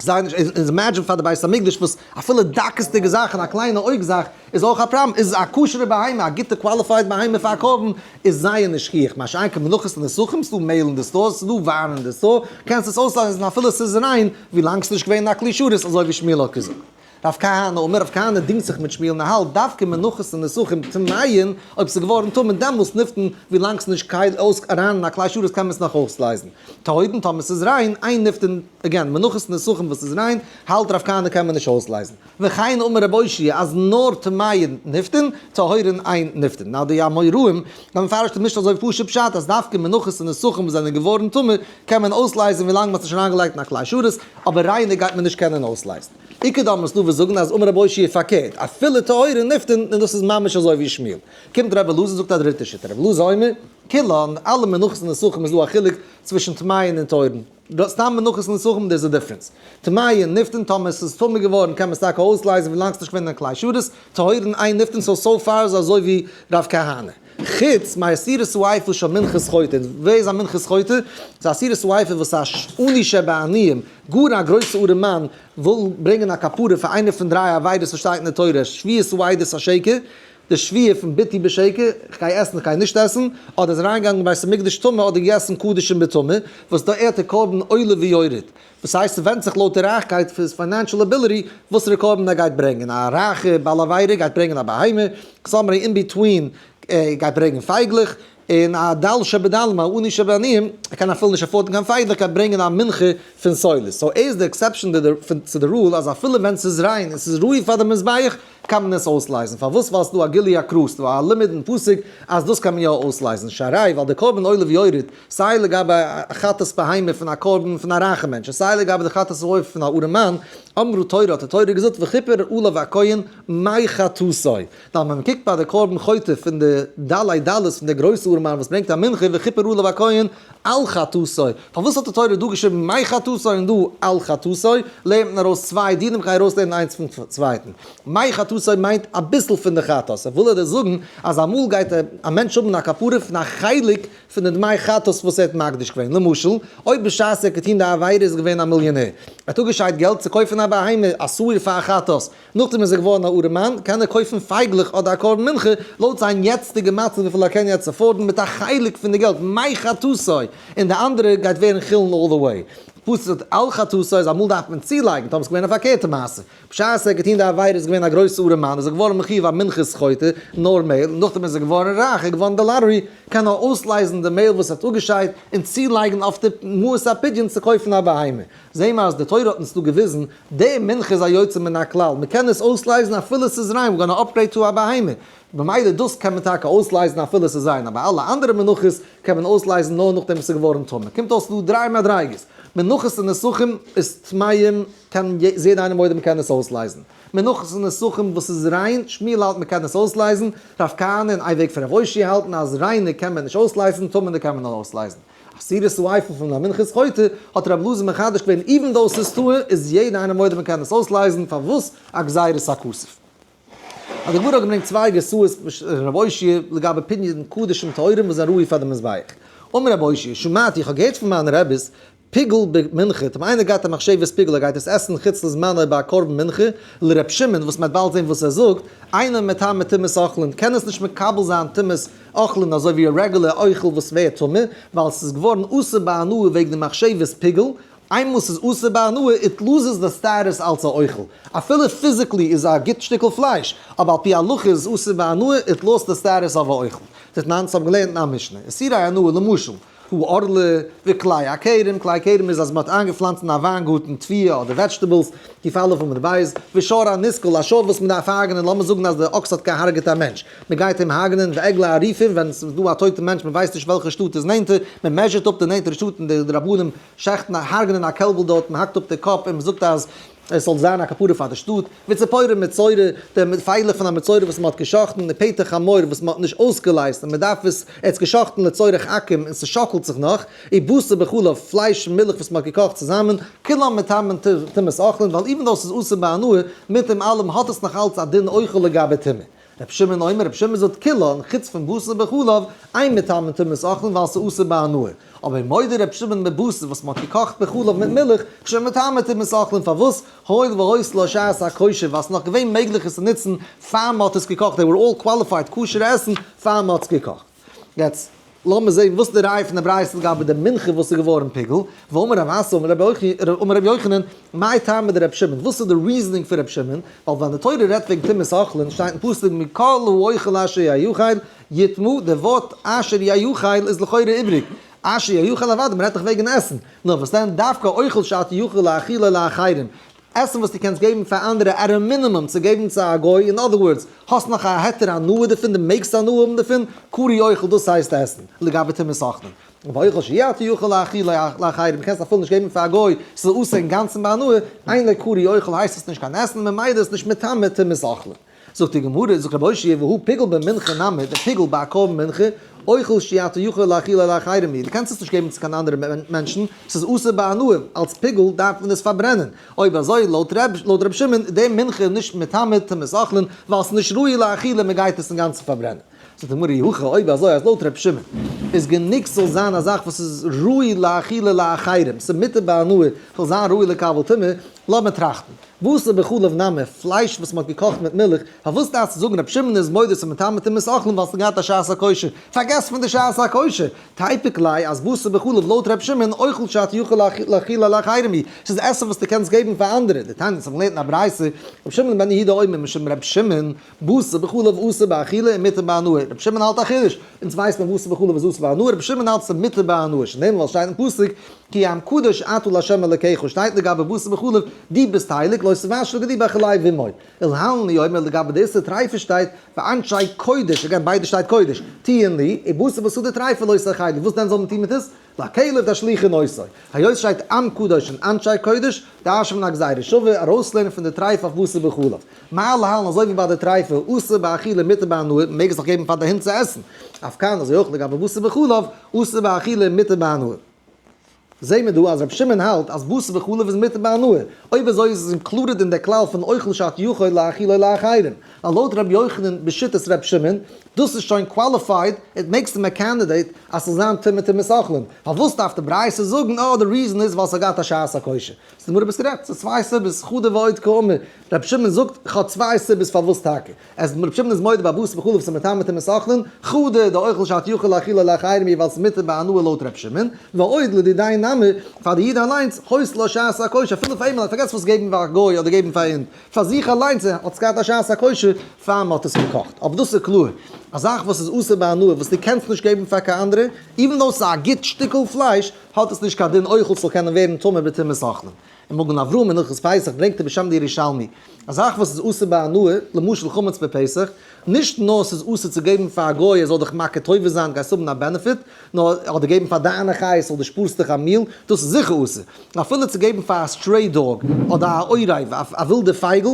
זיי נישט איז imagine פאר די בית המקדש וואס אפילו דקות'דיגע זאכן א קליינע אויג זאך איז אויך א פראבלעם איז א כשר'ע בהמה א גוטע qualified בהמה פאר א קרבן איז זייער נישט שכיח מה שאין כן מנחות און נסכים ס'דא מעהל אין די store ס'דא וויין אין די store קענסט עס אויסלייזן אפילו ס'איז ריין ווילאנג ס'נישט געווען א כלי שרת אזוי ווי שמואל האט געזאגט. רב כהנא אמר רב כהנא דינגט זיך מיט שמואל און האלט דווקא מנחות און נסכים טמאין אויב ס'איז געווארן טמא דעמאלס נפדין ווילאנג ס'איז נישט קיין אויס אריין אין א כלי שרת קען מען עס נאך אויסלייזן טהורין טאמער ס'איז ריין אין נפדין again מנחות און נסכים וואס איז ריין האלט רב כהנא קען מען נישט אויסלייזן וכן אמר רב אושעיא אז נאר טמאין נפדין טהורין אין נפדין now די אמוראים האבן מפרש די משנה אזוי פשוט פשט אז דווקא מנחות און נסכים וואס זענען געווארן טמא קען מען אויסלייזן ווילאנג מ'האט עס נישט אריינגעלייגט אין א כלי שרת אבער ריינע גייט מען נישט קענען אויסלייזן. איכא דאמרי ס'דא וואס זאגן אז אמר רבי אושעיא פארקערט, אפילו טהורין נפדין, און דאס איז ממש אזוי ווי שמואל. קומט רבי אלעזר זאגט א דריטע שיטה, רבי אלעזר אומר, כולן, אלע מנחות און נסכים איז דא א חילוק צווישן טמאין און טהורין. סתם מנחות און נסכים דער איז א difference. טמאין נפדין טאמער עס איז טמא געווארן קען מען עס טאקע אויסלייזן ווילאנג ס'נישט געווען אין כלי שרת, טהורין אין נפדין so so far איז אזוי ווי רב כהנא. חוץ מעשירית האיפה של מנחת חוטא, ווער איז א מנחת חוטא? ס'איז א עשירית האיפה וואס א עני שבעניים, גאר א גרויסע ארעמאן, וויל ברענגען א כפרה פאר איינע פון דריי עבירות וואס שטייט אין די תורה, שבועת ועדות השקר, די שבועה פון ביתי בשקר, איך גיי עסן איך גיי נישט עסן, אדער איז אריינגעגאנגען אין בית המקדש טמא אדער געגעסן קדשים בטומאה, וואס דא ער'ט די קרבן עולה ויורד, וואס הייסט ס'ווענדט זיך לויט די רייכקייט פון his financial ability וואסערע קרבן ער גייט ברענגען, א רייכע בעל עבירה גייט ברענגען א בהמה, somebody in between גייט ברענגען פייגלעך, און א דל שבדלים, א עני שבעניים, ער קען אפילו נישט afford ן קיין פייגלעך, גייט ברענגען א מנחה פון סולת. so ער איז די exception צו די rule אז אפילו ווען ס'איז ריין און ס'איז ראוי פאר די מזבח, קען מען עס אויסלייזן. פארוואס? ווייל ס'איז דא א גילוי הכרעה, ס'איז דא א לימוד אין פסוק אז דאס קען מען יא אויסלייזן. שהרי ווייל די קרבן עולה ויורד, סיי לגבי א חטאת בהמה פון א קרבן פון א רייכע מענטש, און סיי לגבי די חטאת העוף פון א ארעמאן, אמרה תורה האט די תורה געזאגט וכיפר עליו הכהן מחטאתו. ווייל ווען מען קוקט ביי די קרבן חוטא פון די דלי דלות פון די גרויסע ארעמאן וואס ברענגט א מנחה וכיפר עליו הכהן על חטאתו, פארוואס האט די תורה דא געשריבן מחטאתו און דא על חטאתו? לערנט מען ארויס צוויי דינים, כ'גיי ארויסלערנען איינס פון צווייטן. מחטאתו מיינט אביסל פון די חטאת, ער וויל דיר זאגן אז אמאל גייט א מענטש האבן א כפרה פון א חלק פון די דמי חטאת וואס ער האט מקדיש געווען, למשל, אויב בשעת ער האט געטון די עבירה איז ער געווען א מיליאנער, ער האט אפגעשיידט געלט צו קויפן א בהמה, א שעיר פאר א חטאת, נאכדעם איז ער געווארן א ארעמאן, קען ער קויפן פייגלעך אדער א קרבן מנחה, לויט זיין יעצטיגע מצב וויפיל ער קען יעצט afford ן, מיט א חלק פון די געלט, מחטאתו, און די אנדערע גייט ווערן חולין all the way. פשוט על חטאתו איז אמאל דארף מען צולייגן, טאמער ס'איז געווען א פארקערטע מעשה, בשעת ער האט געטון די עבירה איז געווען א גרויסע ארעמאן, איז ער געווארן מחיוב א מנחת חוטא, נאר מעהל, נאכדעם איז ער געווארן רייך, ער איז געווארן די lottery, קען ער אויסלייזן די מעהל וואס ער האט אפגעשיידט, און צולייגן אויף די מעות הפדיון צו קויפן א בהמה. זעהן מיר אז די תורה האט אונז דא געוויזן, די מנחה איז א יוצא מן הכלל, מען קען עס אויסלייזן אפילו עס איז ריין, we're gonna upgrade to א בהמה, במילא דאס קען מען טאקע אויסלייזן אפילו עס איז ריין, אבער אלע אנדערע מנחות קען מען אויסלייזן נאר נאכדעם וואס עס איז געווארן טמא. קומט אויס ס'איז דא דריי מדריגות, מנחות און נסכים איז טמאים, קען יעדער איינער מודה מען קען עס אויסלייזן. מנחות און נסכים וואס איז ריין, שמואל האלט מען קען עס אויסלייזן, רב כהנא און איין וועג פון רב אושעיא האלטן אז ריינע קען מען נישט אויסלייזן, טמא'נע קען מען נאר אויסלייזן. עשירית האיפה פון א מנחת חוטא האט רב אלעזר מחדש געווען even though ס'איז טהור איז יעדער איינער מודה מען קען עס אויסלייזן פארוואס א גזירת הכתוב. אז די גמרא האט געברענגט צוויי גרסאות רב אושעיא לגבי פדיון קדשים טהורים וואס זענען ראוי פאר די מזבח. אמר רב אושעיא, שמעתי, איך האב געהערט פון מיינע רעביס, פיגול במנחה, טאמער איינער גייט א מחשבת פיגול ער גייט עס עסן חוץ לזמנו ביי א קרבן מנחה, לר' שמעון וואס מ'וועט באלד זען וואס ער זאגט, אינו מטמא טומאת אוכלין, קען עס נישט מקבל זיין טומאת אוכלין אזוי ווי א רעגולער אוכל וואס ווערט טמא, ווייל ס'איז געווארן אסור בהנאה וועגן די מחשבת פיגול, איינמאל ס'איז אסור בהנאה it loses the status אלס א אוכל, אפילו physically איז א גוט שטיקל פלייש, אבער על פי הלכה איז עס אסור בהנאה it lost the status of א אוכל. דתנן, ס'האבן געלערנט אין א משנה, איסורי הנאה למשל, הערלה, וכלאי הכרם, כלאי הכרם איז אז מ'האט איינגעפלאנצט אין א וויינגארטן תבואה אדער vegetables, ק"א עמוד ב', ושור הנסקל, א שור וואס מ'דארף הרג'נען, לאמיר זאגן אז די אקס האט געהארגעט א מענטש, מ'גייט אים הרג'נען, ועגלי עריפים, ווען ס'איז דא א טויטע מענטש מ'ווייסט נישט וועלכע שטאט איז נענטער, מ' measure ט אפ די נענטערע שטאט און די רבנים שעכטן הרג'נען א קעלבל דארט, מ'האקט אפ די קאפ און מ'זאגט אז עס זאל זיין א כפרה פאר די שטאט, וציפורי מצורע, די פייגלעך פון א מצורע וואס מען האט געשאכטן, די פטר חמור וואס מען האט נישט אויסגעלייזט און מען דארף עס, ער האט עס געשאכטן לצורך עכו"ם און ס'שאקלט זיך נאך, ובשר בחלב, פלייש און מילך וואס מען האט געקאכט צוזאמען, כולם מטמאין טומאת אוכלין, ווייל even though ס'איז אסור בהנאה, מיט דעם אלעם האט עס נאך אלץ א דין אוכל לגבי טומאה. רבי שמעון אומר, רבי שמעון זאגט כולן, חוץ פון בשר בחלב, אין מטמאין טומאת אוכלין ווייל ס'איז אסור בהנאה. אבער מודה רבי שמעון בבשר וואס מ'האט געקאכט בחלב מיט מילך, שמטמא טומאת אוכלין פארוואס? הואיל והיתה לו שעת הכושר ווייל ס'איז נאך געווען מעגליך עס צו נוצן פאר מ'האט עס געקאכט, they were all qualified כשר עסן פאר מ'האט עס געקאכט. יעצט לאמיר זעהן וואס איז די ראיה פון די ברייתא לגבי די מנחה וואס איז געווארן פיגול, ואמר רב אסי אמר רבי יוחנן, מאי טעמא דרבי שמעון, וואס איז די reasoning פון רבי שמעון, ווייל ווען די תורה רעדט וועגן טומאת אוכלין שטייט אין פסוק מכל האוכל אשר יאכל יטמא, די ווארט אשר יאכל איז לכאורה איבריג, אשר יאכל אוודאי, מ'רעדט דאך וועגן עסן, נאר וואס דען דווקא אוכל שאתה יכול להאכילו לאחרים, עסן וואס דו קענסט געבן פאר אנדערע at a minimum צו געבן צו א גוי, in other words, האסט נאך א היתר הנאה דערפון, דו מעגסט הנאה האבן דערפון, קרוי אוכל דאס הייסט עסן, לגבי טומאת אוכלין. אבער אוכל שאי אתה יכול להאכילו לאחרים, קענסט אפילו נישט געבן פאר א גוי, ס'איז אסור אינגאנצן בהנאה, אינו קרוי אוכל הייסט עס נישט קיין עסן, ממילא איז עס נישט מטמא טומאת אוכלין. זאגט די גמרא, זאגט רבי אושעיא והא פיגול במנחה נמי, די פיגול ביי א קרבן מנחה, אוכל שאי אתה יכול להאכילו לאחרים היא, דו קענסט עס נישט געבן צו קיין אנדערע מענטשן, ס'איז אסור בהנאה, אלס פיגול דארף מען עס פארברענען, אויב אזוי לויט רבי שמעון איז די מנחה נישט מטמא טומאת אוכלין, ווייל ס'איז נישט ראוי לאכילה, מ'גייט עס אינגאנצן פארברענען. זאגט די גמרא אי הכי, אויב אזוי אז לויט רבי שמעון איז גענוג ס'זאל זיין א זאך וואס איז ראוי לאכילה לאחרים, ס'איז מותר בהנאה, ס'זאל זיין ראוי לקבל טומאה, לאמיר טראכטן. בשר בחלב נמי, פלייש וואס מ'האט געקאכט מיט מילך, פארוואס דארפסטו זאגן רבי שמעון איז מודה ס'איז מטמא טומאת אוכלין ווייל ס'האט געהאט א שעת הכושר? פארגעס פון די שעת הכושר! תיפוק ליה אז בשר בחלב לויט רבי שמעון אוכל שאתה יכול להאכילו לאחרים הוא, ס'איז עסן וואס דו קענסט געבן פאר אנדערע, דתניא אונז האבן געלערנט אין א ברייתא, רבי שמעון בן יהודה אומר משום רבי שמעון, בשר בחלב אסור באכילה ומותר בהנאה, רבי שמעון האלט א חידוש, אונז ווייסט מען בשר בחלב איז אסור בהנאה, רבי שמעון האלט ס'איז מותר בהנאה, שנאמר ווייל שטייט אין פסוק, כי עם קדוש אתה לה' אלקיך, שטייט לגבי בשר בחלב, דו ביסט הייליג, לא תבשל גדי בחלב אמו. ולהלן הוא אומר לגבי די איסור טריפה שטייט, ואנשי קודש, again ביידע שטייט קודש, תהיון לי, ובשר בשדה טריפה לא תאכלו, וואס דען זאל מען טון מיט עס? לכלב תשליכון אותו. היות שטייט עם קדוש און אנשי קודש, דרש'נט מען א גזירה שווה, ארויסלערנען פון די טריפה אויף בשר בחלב. מה להלן אזוי ווי ביי די טריפה, אסור באכילה מותר בהנאה, מען מעג עס דאך געבן פאר די הונט צו עסן. אף כאן אזוי אויך לגבי בשר בחלב, אסור באכילה מותר בהנאה. זעהן מיר דא אז רבי שמעון האלט אז בשר בחלב איז מותר בהנאה, אויב אזוי איז עס included אין דער כלל פון אוכל שאתה יכול להאכילו לאחרים, ווייל לויט רבי יוחנן בשיטת רבי שמעון, דאס איז שוין qualified, it makes him a candidate אז ס'זאל זיין טמא טומאת אוכלין, פארוואס דארף די ברייתא זאגן אה די reason איז ווייל ס'האט געהאט א שעת הכושר? ס'איז די גמרא ביסט גערעכט, ס'איז צוויי סיבות, חדא ועוד קאמר, רבי שמעון זאגט כ'האב צוויי סיבות פארוואס טאקע, אז רבי שמעון איז מודה ביי בשר בחלב ס'איז מטמא טומאת אוכלין, חדא דאוכל שאתה יכול להאכילו לאחרים ווייל ס'איז מותר בהנאה לויט רבי שמעון, ועוד לדידיה נמי, פאר די איד אליינס, היתה לו שעת הכושר, אפילו פאר אים אליינס, פארגעס וואס געבן פאר א גוי אדער געבן פאר א הונט, פאר זיך אליינס האט עס געהאט א שעת הכושר פאר מען האט עס געקאכט, אבער דאס איז קלאר, א זאך וואס איז אסור בהנאה וואס דו קענסט נישט געבן פאר קיין אנדערע, even though ס'איז א גוט שטיקל פלייש, האט עס נישט קיין דין אוכל ס'זאל קענען ווערן טמא בטומאת אוכלין. אין מגן אברהם אין הלכות פסח ברענגט ער בשם די ירושלמי, א זאך וואס איז אסור בהנאה, למשל חמץ בפסח, נישט נאר ס'איז אסור צו געבן פאר א גוי ער זאל דיך מכיר טובה זיין גייסט האבן א benefit, נאר אדער געבן פאר דיינע חיות זאל דו שפארסט דיך א meal, דאס איז זיכער אסור. אפילו צו געבן פאר א stray dog אדער א עורב, א ווילדע פייגל,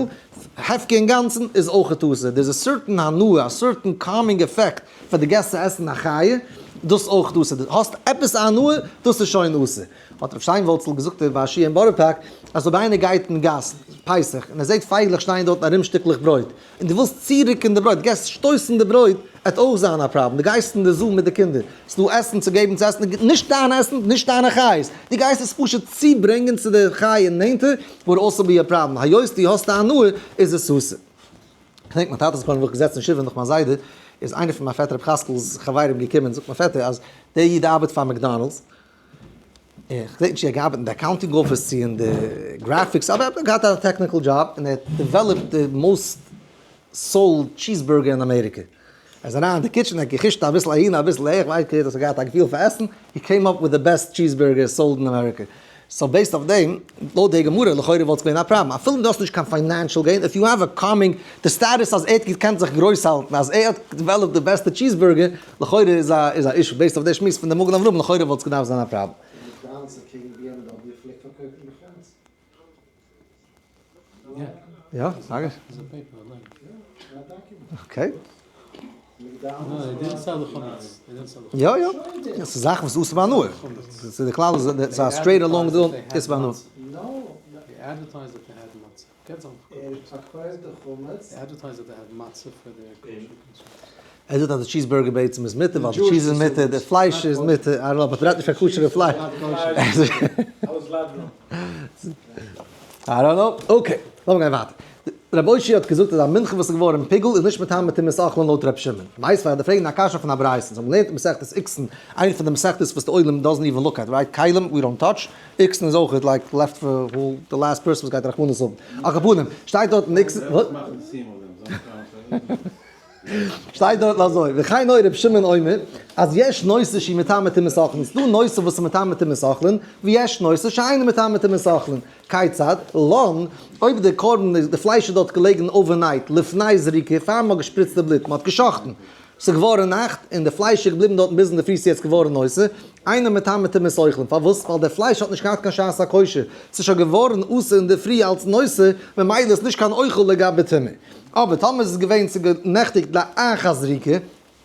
הפקר אינגאנצן, איז אויכעט אסור. דער איז א certain הנאה, א certain calming effect פאר די געסט צו עסן א חיה, דאס אויך אסור. דו האסט עפעס א הנאה, דאס איז שוין אסור. האט רב שטיינווארצל געזאגט ביי א שיעור אין בארא פארק, אז אויב איינער גייט אין גאס פסח און ער זעט פייגלעך שטייען דארטן ארום שטיקלעך ברויט, און דו ווילסט צורוקן די ברויט, גייסט שטויסן די ברויט, עט אויך זיין א פראבלעם, דו גייסט אין די zoo מיט די קינדער, ס'איז דא עסן צו געבן צו עסן, נישט דיין עסן, נישט דיינע חיות, דו גייסט עס פשוט צוברענגען צו די חיה נענטער, would also be a problem, היות דו האסט א הנאה, איז עס אסור. כ'דענק מיין טאטע זכרונו לברכה געזעצן שבעה נאך מיין זיידע, איז איינער פון מיין פעטער רבי חזקאל'ס חברים געקומען, זאגט מיין פעטער אז דער איד ארבעט פאר McDonald's, איך געדענק נישט צו ער האט געארבעט אין די accounting office צו אין די graphics, אבער ער האט געהאט א technical job און ער האט developed די most sold cheeseburger אין אמעריקע. ער איז אריין אין די kitchen, ער האט געחושט אביסל אהין אביסל אהער, איך ווייס נישט אז ער האט געהאט א געפיל פאר עסן, he came up with the best cheeseburger sold אין אמעריקע. so based אויף דעם, לויט די גמרא, לכאורה וואלט עס געווען א פראבלעם, אפילו דו האסט נישט קיין financial gain, if you have a calming, די status אז ער האט געקענט זיך גרויס האלטן אז ער האט developed די בעסטע cheeseburger, לכאורה איז א איז א issue, based אויף די שמועס פון די מגן אברהם, לכאורה וואלט עס געדארפט זיין א פראבלעם. McDonald's אקעגן BMW פלעגט פארקויפן די חמץ. יא, זאג עס. okay. יא יא, עס איז זאכן וואס אסור בהנאה. ס'איז די כלל איז ס'איז א straight along the איסור בהנאה. ער זאגט אז די cheeseburger בעצם איז מותר ווייל די cheese איז מותר, די פלייש איז מותר, I don't know, but רעדט נישט פון כשר'ע פלייש. I don't know. okay, לאמיר גיין ווייטער. רבי אושעיא האט געזאגט אז א מנחה וואס איז געווארן פיגול איז נישט מטמא טומאת אוכלין לויט רבי שמעון. מיתיבי וועט ער פרעגן א קשיא פון א ברייתא. אונז האבן געלערנט אין מסכת איקסין, איינע פון די מסכתות וואס די עולם doesn't even look at, right? כלים we don't touch, איקסין איז אויך like left for who the last person וואס גייט רחמנות האבן. על כל פנים, שטייט דארט אין איקסין. שטייט דארטן אזוי, וכן הורה רבי שמעון אומר, אז יש נושא שהיא מטמא טומאת אוכלין, ס'דא נושא וואס איז מטמא טומאת אוכלין, ויש נושא שאינו מטמא טומאת אוכלין, כיצד? לן, אויב די קרבן איז, די פלייש איז דארט געלעגן overnight, לפני זריקה, פאר מ'האט געשפריצט די בלוט, מ'האט גע'שחט'ן, ס'איז געווארן נאכט, און די פלייש איז געבליבן דארטן ביז אינדערפרי ס'איז יעצט געווארן נושא, אינו מטמא טומאת אוכלין, פארוואס? ווייל די פלייש האט נישט געהאט קיין שעת הכושר, ס'איז שוין געווארן אסור אינדערפרי אלס נושא, ממילא איז נישט קיין אוכל לגבי טומאה. אבער טאמער איז עס געווען צו גענעכטיגט לאחר זריקה, מען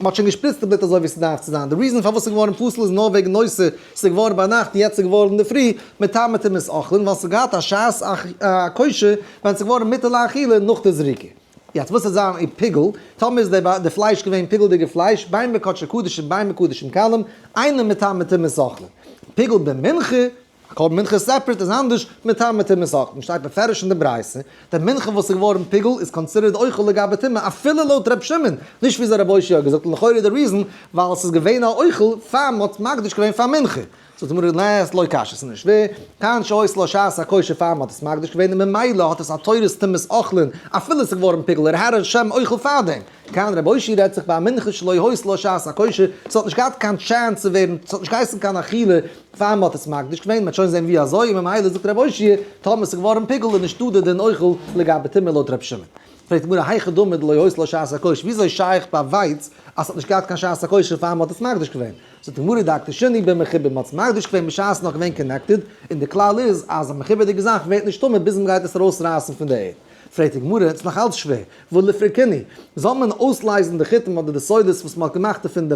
האט שוין געשפריצט די בלוט אזוי ווי ס'דארף צו זיין, די reason פארוואס ס'איז געווארן פסול איז נאר וועגן נושא, ס'איז געווארן ביינאכט און יעצט איז געווארן אינדערפרי, מטמא טומאת אוכלין, ווייל ס'האט געהאט א שעת הכושר ווען ס'איז געווארן מותר לאכילה נאך די זריקה. יעצט וואס וועט זיין אין פיגול, טאמער איז די פלייש געווען פיגול'דיגע פלייש, בין בקדשי קדשים בין בקדשים קלים, אינו מטמא טומאת אוכלין. פיגול במנחה. א קרבן מנחה separate איז אנדערש, מטמא טומאת אוכלין, שטייט בפירוש אין די ברייתא, די מנחה וואס איז געווארן פיגול איז considered אוכל לגבי טומאה אפילו לויט ר' שמעון, נישט ווי אזוי רבי אושעיא האט געזאגט, לכאורה די reason ווייל עס איז געווען א אוכל פאר מען האט מקדיש געווען פאר מנחה. זאגט די גמרא נס לא קשיא, ס'איז נישט שווער, כאן שהיתה לה שעת הכושר פאר מען האט עס מקדיש געווען און ממילא האט עס א תורת טומאת אוכלין אפילו עס איז געווארן פיגול ער האט א שם אוכל פארדעם, כאן רבי אושעיא רעדט זיך ביי א מנחה שלא היתה לה שעת הכושר, ס'האט נישט געהאט קיין chance צו ווערן, ס'האט נישט געהייסן קיין אכילה פאר מ'האט עס מקדיש געווען, מ'וועט שוין זען ווי אזוי, און ממילא זאגט רבי אושעיא, טאמער ס'איז געווארן פיגול איז נישטא די דין אוכל לגבי טומאה לויט רבי שמעון. פרעגט די גמרא היכי דמי דלא היתה לה שעת הכושר, וויאזוי איז שייך ביי ווייץ אז ס'האט נישט געהאט קיין שעת הכושר פאר מ'האט עס מקדיש געווען? זאגט די גמרא דאקדישינהו במחובר, מ'האט עס מקדיש געווען בשעת ס'איז נאך געווען connected, און די כלל איז אז א מחובר'דיגע זאך ווערט נישט טמא ביז מ'גייט עס ארויסרייסן פון די ערד. פרעגט די גמרא, ס'איז נאך אלץ שווער, והא ליפרקינהו, זאל מען אויסלייזן די חיטים אדער די סולת וואס מ'האט געמאכט דערפון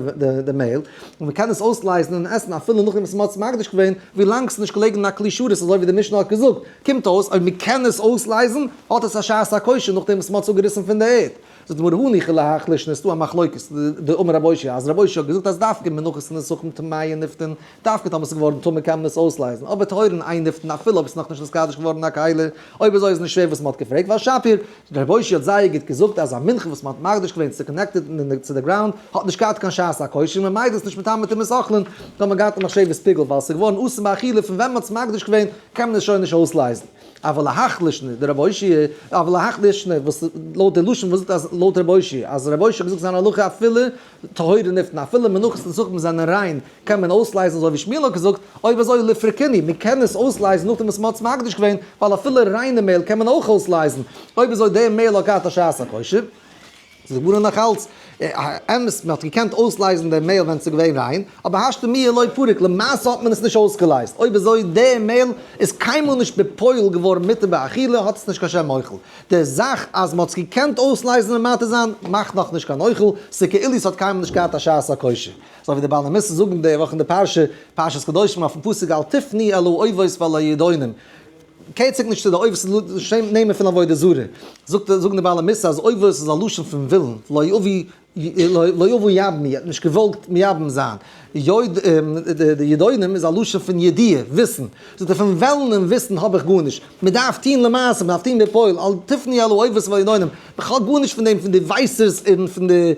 די מעהל, און מ'קען עס אויסלייזן און עסן אפילו נאכדעם וואס מ'האט עס מקדיש געווען, ווילאנג ס'איז נישט געלעגן אין א כלי שרת אזוי ווי די משנה האט געזאגט, קומט אויס אויב מ'קען עס אויסלייזן האט עס א שעת הכושר נאכדעם וואס מ'האט עס אפגעריסן פון די ערד. זאגט די גמרא הניחא להך לישנא, ס'דא א מחלוקת דאמר רב אושעיא אז רב אושעיא האט געזאגט אז דווקא מנחות און נסכים טמאין נפדין, דווקא טאמער ס'איז געווארן טמא קען מען עס אויסלייזן, אבער טהורין אין נפדין אפילו אויב ס'איז נאכנישט נתקדש געווארן אין א כלי, אויב אזוי איז נישט שווער וואס מ'האט געפרעגט, ווייל שפיר, רב אושעיא האט זייער גוט געזאגט אז א מנחה וואס מ'האט מקדיש געווען צו connected צו די ground האט נישט געהאט קיין שעת הכושר און ממילא איז נישט מטמא טומאת אוכלין, טאמער געהאט א מחשבת פיגול ווייל ס'איז געווארן אסור באכילה פון ווען מ'האט עס מקדיש געווען קען מען עס שוין נישט אויסלייזן. אבל להך לישנא דרב אושעיא, אבל להך לישנא וואס לויט די לשון וואס זאגט אז לויט רב אושעיא אז רב אושעיא האט געזאגט זיין הלכה אפילו טהורין נפדין אפילו מנחות נסכים זענען ריין קען מען אויסלייזן אזוי ווי שמואל האט געזאגט, אויב אזוי ליפרקינהו, מען קען עס אויסלייזן נאכדעם וואס מען האט עס מקדיש געווען, ווייל אפילו ריינע מעהל קען מען אויך אויסלייזן, אויב אזוי דער מעהל האט געהאט א שעת הכושר. זאגט די גמרא נאך אלץ, אמת מען האט געקענט אויסלייזן דעם מעהל ווען עס איז געווען ריין, אבער השתא מיהא לא פריק, למעשה האט מען עס נישט אויסגעלייזט, אויב אזוי דער מעהל איז קיינמאל נישט בפועל געווארן מותר באכילה האט עס נישט קיין שם אוכל. די זאך אז מ'האט עס געקענט אויסלייזן און מתיר זיין, מאכט נאך נישט קיין אוכל, ס'כאילו ס'האט קיינמאל נישט געהאט א שעת הכושר. אזוי ווי די בעלי מוסר זאגן די וואך אין די פרשה, פרשת קדושים אויפן פסוק אל תפנו אל האובות ואל הידעונים, קערט זיך נישט צו די אובות נעמען פון עבודה זרה, זאגט זאגן די בעלי מוסר אז אובות איז א לשון פון ווילן, לא יאווי לא יאוו יבמי, ער האט נישט געוואלט מייבם זיין. די ידעונים איז א לשון פון ידיעה, וויסן. זאגט ער, פון וועלן און וויסן האב איך גארנישט. מען דארף טון למעשה, מען דארף טון בפועל, אל תפנו אל האובות ואל הידעונים. איך האב גארנישט פון דעם, פון די ווייסערס און פון די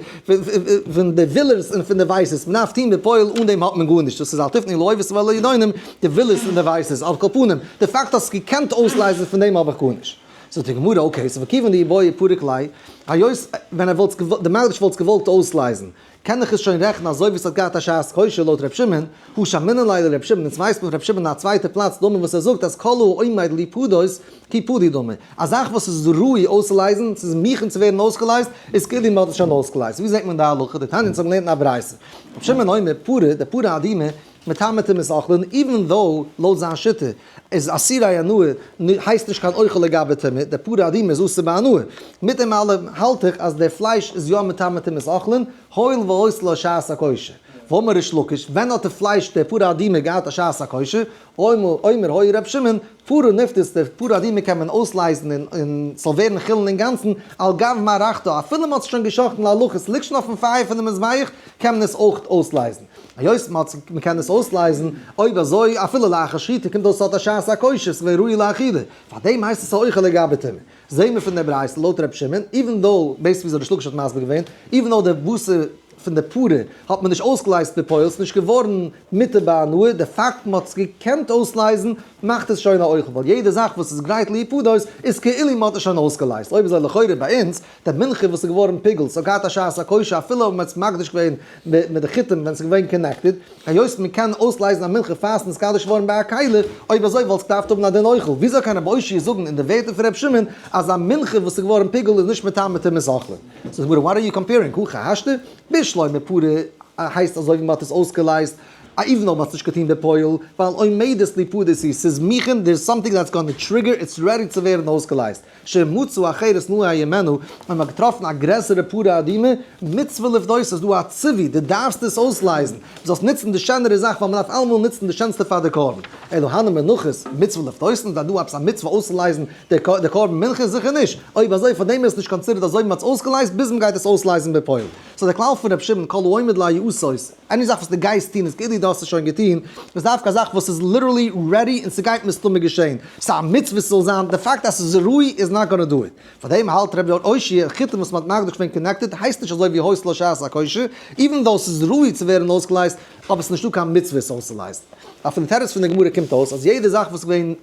פון די ווילערס און פון די ווייסערס. מען דארף טון בפועל, אן דעם האט מען גארנישט. דאס איז אל תפנו אל האובות ואל הידעונים, די ווילערס און די ווייסערס. על כל פנים, די פאקט אז געקענט אויסלייזן פון דעם האב איך גארנישט. זאגט די גמרא, okay, so וכיוון דאי בעי פריק ליה, היות ווען ער וואלט די מקדיש וואלט עס געוואלט אויסלייזן, קען איך עס שוין רעכענען אזוי ווי עס האט געהאט א שעת כושר לויט ר' שמעון, הא שמעינן ליה לר' שמעון, אונז ווייסט מען פון ר' שמעון אין א צווייטע פלאץ דאמר וואס ער זאגט אז כל העומד ליפדות כפדוי דמי, א זאך וואס איז ראוי אויסצולייזן, ס'איז מוכן צו ווערן אויסגעלייזט, איז כאילו מ'האט עס שוין אויסגעלייזט. ווי זעט מען די הלכה? דתניא אונז האבן געלערנט אין א ברייתא. ר' שמעון אומר פרה, די פרה אדומה, מטמא טומאת אוכלין, even though לויט זיין שיטה איז אסירי הנאה הייסט נישט קיין אוכל לגבי טומאה, די פרה אדומה איז אסור בהנאה. מיט דעם אלעם האלט איך אז דער פלייש איז יא מטמא טומאת אוכלין, הואיל והיתה לו שעת הכושר. ואמר ריש לקיש, ווען האט די פלייש די פרה אדומה געהאט א שעת הכושר? אומר היה ר' שמעון, פרה נפדית, די פרה אדומה קען מען אויסלייזן און ס'זאל ווערן חולין אינגאנצן, על גב מערכתו, אפילו מ'האט עס שוין גע'שחט'ן להלכה, ס'ליגט שוין אויפן פייער פונעם מזבח, קען מען עס אויך אויסלייזן. היות מען קען עס אויסלייזן, אויב אזוי אפילו לאחר שחיטה קומט אויס ס'האט א שעת הכושר, ס'איז געווען ראוי לאכילה, פארדעם הייסט עס א אוכל לגבי טומאה. זעהן מיר פון דער ברייתא לויט ר' שמעון, even though, based וויאזוי ריש לקיש האט מסביר געווען, even though די בשר פון די פרה האט מען נישט אויסגעלייזט בפועל, ס'איז נישט געווארן מותר בהנאה, די פאקט מען האט עס געקענט אויסלייזן מאכט עס שוין א אוכל, ווייל יעדע זאך וואס איז גרייט להיפדות איז כאילו מען האט עס שוין אויסגעלייזט, אויב אזוי לכאורה ביי אונז די מנחה וואס איז געווארן פיגול, ס'האט געהאט א שעת הכושר אפילו אויב מ'האט עס מקדיש געווען מיט די חיטים ווען ס'איז געווען connected, היות מ'קען אויסלייזן א מנחה פאר ס'איז נתקדש געווארן ביי א כלי, אויב אזוי וואלט עס געדארפט האבן א דין אוכל, וויאזוי קען רבי אושעיא זאגן אין די ווערטער פון רבי שמעון אז א מנחה וואס איז געווארן פיגול איז נישט מטמא טומאת אוכלין? זאגט די גמרא what are you comparing, הכא השתא, בשלמא פרה הייסט אזוי ווי מ'האט עס אויסגעלייזט, even אויב מ'האט עס נישט געטון בפועל, ווייל עומדת ליפדות היא, ס'איז מוכן, there is something that's gonna trigger, it's ready צו ווערן אויסגעלייזט. שמצא אחרת נאה הימנו, ווען מ'האט געטראפן א גרעסערע פרה אדומה, מצוה לפדות, איז דא א ציווי, דו דארפסט עס אויסלייזן, דו זאלסט נוצן די שענערע זאך, ווייל מ'דארף אלעמאל נוצן די שענסטע פאר די קרבן. אלא הני מנחות, מצוה לפדותן, איז דא עפעס א מצוה אויסצולייזן די קרבן מנחה? זיכער נישט! אויב אזוי פארדעם איז עס נישט considered אזוי ווי מ'האט עס אויסגעלייזט, ביז מ'גייט עס אויסלייזן בפועל. so דער כלל פון ר' שמעון כל העומד להיעשות. Any זאך וואס דו גייסט טון איז כאילו דו האסט עס שוין געטון, איז דווקא א זאך וואס איז literally ready און ס'גייט מסתמא געשען. ס'איז א מצוה ס'זאל זיין, די פאקט אז ס'איז ראוי איז not gonna do it. פאר דעם האלט רבי אושעיא, חיטים וואס מ'האט מקדיש געווען connected הייסט נישט אזוי ווי היתה לה שעת הכושר, even though ס'איז ראוי צו ווערן אויסגעלייזט, אבער ס'איז נישטא קיין מצוה עס אויסצולייזן. אבער פון די תירוץ פון די גמרא קומט אויס אז יעדע זאך וואס איז געווען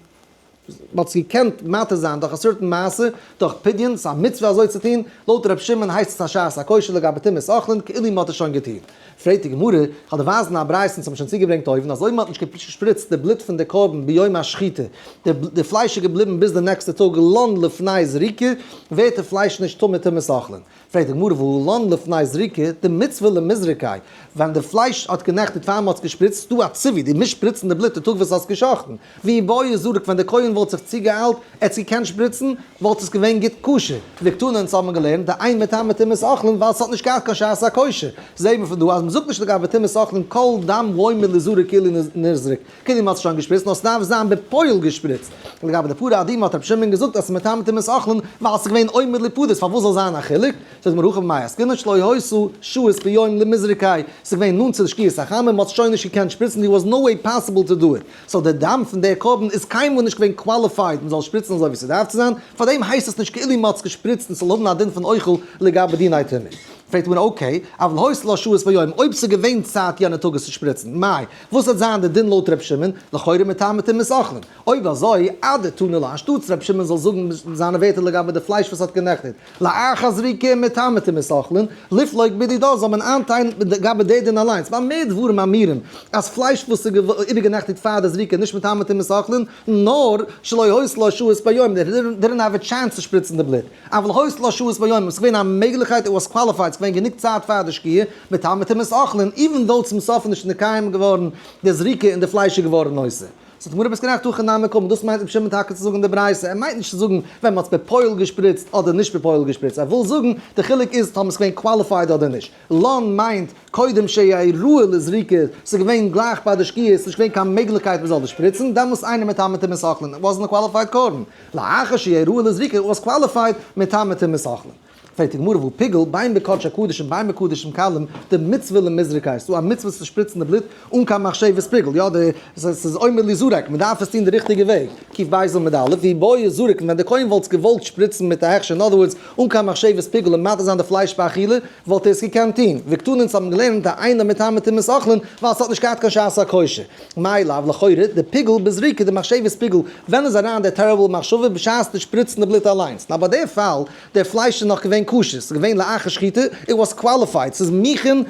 מ'האט עס געקענט מתיר זיין דורך א certain מעשה, דורך פדיון, ס'איז א מצוה אזוי צו טון, לויט ר' שמעון הייסט עס א שעת הכושר לגבי טומאת אוכלין, כאילו מ'האט עס שוין געטון. פרעגט די גמרא, כ'וועל דיר ווייזן א ברייתא אונז האבן שוין צוגעברענגט אויבן, אז אויב מ'האט נישט געשפריצט די בלוט פון די קרבן ביום השחיטה, די פלייש איז געבליבן ביז די נעקסטע טאג לן לפני זריקה, ווערט די פלייש נישט טמא טומאת אוכלין. פרעגט די גמרא והא לן לפני זריקה, דמצוה למיזרקיה, ווען די פלייש האט גענעכטיגט פאר מ'האט עס געשפריצט, איז דא א ציווי, דו מוזט שפריצן די בלוט די טאג וואס האסט גע'שחט'ן, ואי בעי זרק ווען די כהן וואלט זיך צוגעאיילט ער האט עס געקענט שפריצן, וואלט עס געווען גוט כשר, וקתני אונז האבן געלערנט דאין מטמא טומאת אוכלין ווייל עס האט נישט געהאט קיין שעת הכושר, זעהט מען פון דא אז מ'זאגט נישט לגבי טומאת אוכלין כל דם העומד ליזרק כאילו נזרק, כאילו מ'האט עס שוין געשפריצט נאר ס'דארף זיין בפועל געשפריצט. לגבי די פרה אדומה האט רבי שמעון געזאגט אז ס'איז מטמא טומאת אוכלין ווייל ס'איז געווען עומד ליפדות פארוואס זאל זיין א חילוק? זאגט די גמרא הכא במאי עסקינן שלא היתה שהות ביום למיזרקיה ס'איז געווען נאנט צו די שקיעת החמה מ'האט עס שוין נישט געקענט שפריצן there was no way possible to do it so די דם פון די קרבן איז קיינמאל נישט געווען qualified מ'זאל שפריצן אזוי ווי ס'דארף צו זיין פארדעם הייסט עס נישט כאילו מ'האט עס געשפריצט און ס'זאל האבן א דין פון אוכל לגבי דיני טומאה. פרעגט מען okay, אבל היתה לה שהות ביום, אויב ס'איז געווען צייט יענע טאג עס צו שפריצן, מאי, וואס וועט זיין די דין לויט ר' שמעון, לכאורה מטמא טומאת אוכלין. אויב אזוי, אדתני לה, אנשטאטס ר' שמעון זאל זאגן זיינע ווערטער לגבי די פלייש וואס האט גענעכטיגט, לאחר זריקה מטמא טומאת אוכלין, ליפלוג בדידה זאל מען איינטיילן לגבי די דין אליינס, במה דברים אמורים, אז פלייש וואס איז איבערגענעכטיגט פאר די זריקה איז נישט מטמא טומאת אוכלין, נאר שלא היתה לה שהות ביום, they didn't have a chance צו שפריצן די בלוט. אבל היתה לה שהות ביום, עס איז געווען א מעגליכקייט, it was qualified, עס איז געווען גענוג צייט פאר די שקיעה, מטמא טומאת אוכלין, even though צום סוף איז נישט נקיים געווארן די זריקה און די פלייש איז געווארן נושא. זאגט די גמרא ביסט גערעכט הכי נמי קאמר, דאס מיינט רבי שמעון טאקע צו זאגן אין די ברייתא, ער מיינט נישט צו זאגן ווען מען האט עס בפועל געשפריצט אדער נישט בפועל געשפריצט, ער וויל זאגן די חילוק איז טאמער עס איז געווען qualified אדער נישט. לן מיינט קודם שיהא ראוי לזריקה, ס'איז געווען גלייך ביי די שקיעה, ס'איז נישט געווען קיין מעגליכקייט מ'זאל דאס שפריצן, דעמאלס אינו מטמא טומאת אוכלין, it wasn't a qualified קרבן, לאחר שיהא ראוי לזריקה, it was qualified, מטמא טומאת אוכלין. פרעגט די גמרא והא פיגול, בין בקדשי קדשים בין בקדשים קלים, דמצוה למיזרקיה, ס'איז דא א מצוה צו שפריצן די בלוט אן קיין מחשבת פיגול, יא די ס'איז עומד ליזרק, מ'דארף עס טון די ריכטיגע וועג, קוף בית עמוד א', ואי בעי זרק, ווען די כהן וואלט עס געוואלט שפריצן מיט א הכשר, אין other words, אן קיין מחשבת פיגול און מתיר זיין די פלייש באכילה, וואלט ער עס געקענט טון. וקתני אונז האבן געלערנט דאינו מטמא טומאת אוכלין, ווייל עס האט נישט געהאט קיין שעת הכושר. מאי לאו לכאורה, דפיגול בזריקה, דמחשבת פיגול, ווען איז אריין דער terrible מחשבה בשעת די שפריצן די בלוט אליינס? נאר ביי די פאל, דער פלייש איז נאך געווען כשר, ס'איז געווען לאחר שחיטה, it was qualified, ס'איז מוכן,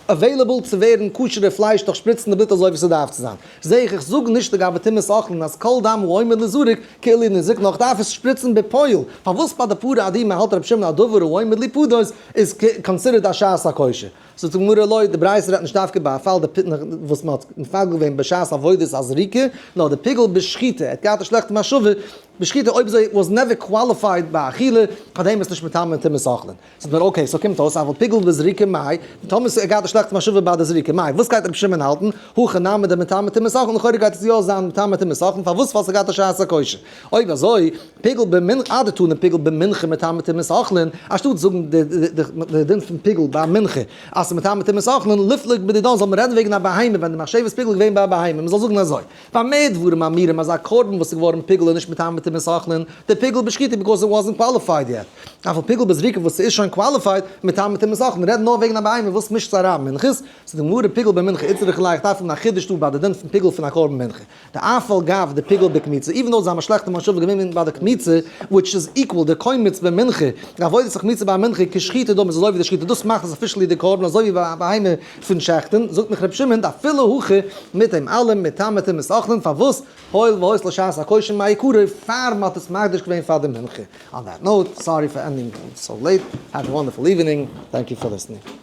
available צו ווערן כשר'ע פלייש דורך שפריצן די בלוט אזוי ווי ס'דארף צו זיין. זעה איך, איך זאג נישט לגבי טומאת אוכלין אז כל דם העומד ליזרק כאילו נזרק נאר כ'דארף עס שפריצן בפועל. פארוואס ביי די פרה אדומה האלט רבי שמעון א דבר העומד ליפדות איז considered א שעת הכושר? זאגט די גמרא לא, די ברייתא רעדט נישט דווקא ביי א פאל די וואס מ'האט מפגל געווען בשעת עבודת הזריקה, נאר דפיגול בשחיטה, ער האט געהאט א שלעכטע מחשבה בשחיטה אויב אזוי was never qualified באכילה, פארדעם איז נישט מטמא טומאת אוכלין. זאגט מען okay, so קומט אויס אבל פיגול בזריקה מאי, טאמער ס'איז געהאט א שלעכטע מחשבה ביי די זריקה מאי, וואס גייט רבי שמעון האלטן? הכא נמי דמטמא טומאת אוכלין, לכאורה גייט עס יא זיין מטמא טומאת אוכלין, פארוואס? ווייל ס'האט געהאט א שעת הכושר. אויב אזוי, פיגול במנחה, אדתני פיגול במנחה מטמא טומאת אוכלין, אנשטאט זאגן די דין פון פיגול ביי מנחה אז ס'איז מטמא טומאת אוכלין, ליפלוג בדידן זאל מען רעדן וועגן א בהמה ווען די מחשבת פיגול איז געווען ביי א בהמה, מ'זאל זאגן אזוי. במה דברים אמורים אז א קרבן וואס איז געווארן פיגול איז נישט מטמא טומאת אוכלין, דפיגול בשחיטה because it wasn't qualified yet. אבל פיגול בזריקה וואס ס'איז שוין qualified, מטמא טומאת אוכלין. רעד נאר וועגן א בהמה וואס מישט אריין מנחות? זאגט די גמרא פיגול במנחה איצטריך ליה איך דארף האבן א חידוש דא ביי די דין פון פיגול פון א קרבן מנחה. דאף על גב דפיגול בקמיצה even though זיי האבן א שלעכטע מחשבה געווען ביי די קמיצה which is equal דקומץ במנחה עבודת החמיצה ביי מנחה כשחיטה דמי איז אזוי ווי די שחיטה דאס מאכט עס officially די קרבן אזוי ווי ביי א בהמה פון שעכטן, זאגט מיך רבי שמעון, דאפילו הכי, מיט דעם אלעם, מטמא טומאת אוכלין, פארוואס, הואיל והיתה לה שעת הכושר מעיקרא, פאר מ'האט עס מקדיש געווען פאר די מנחה. On that note, sorry for ending so late, have a wonderful evening, thank you for listening.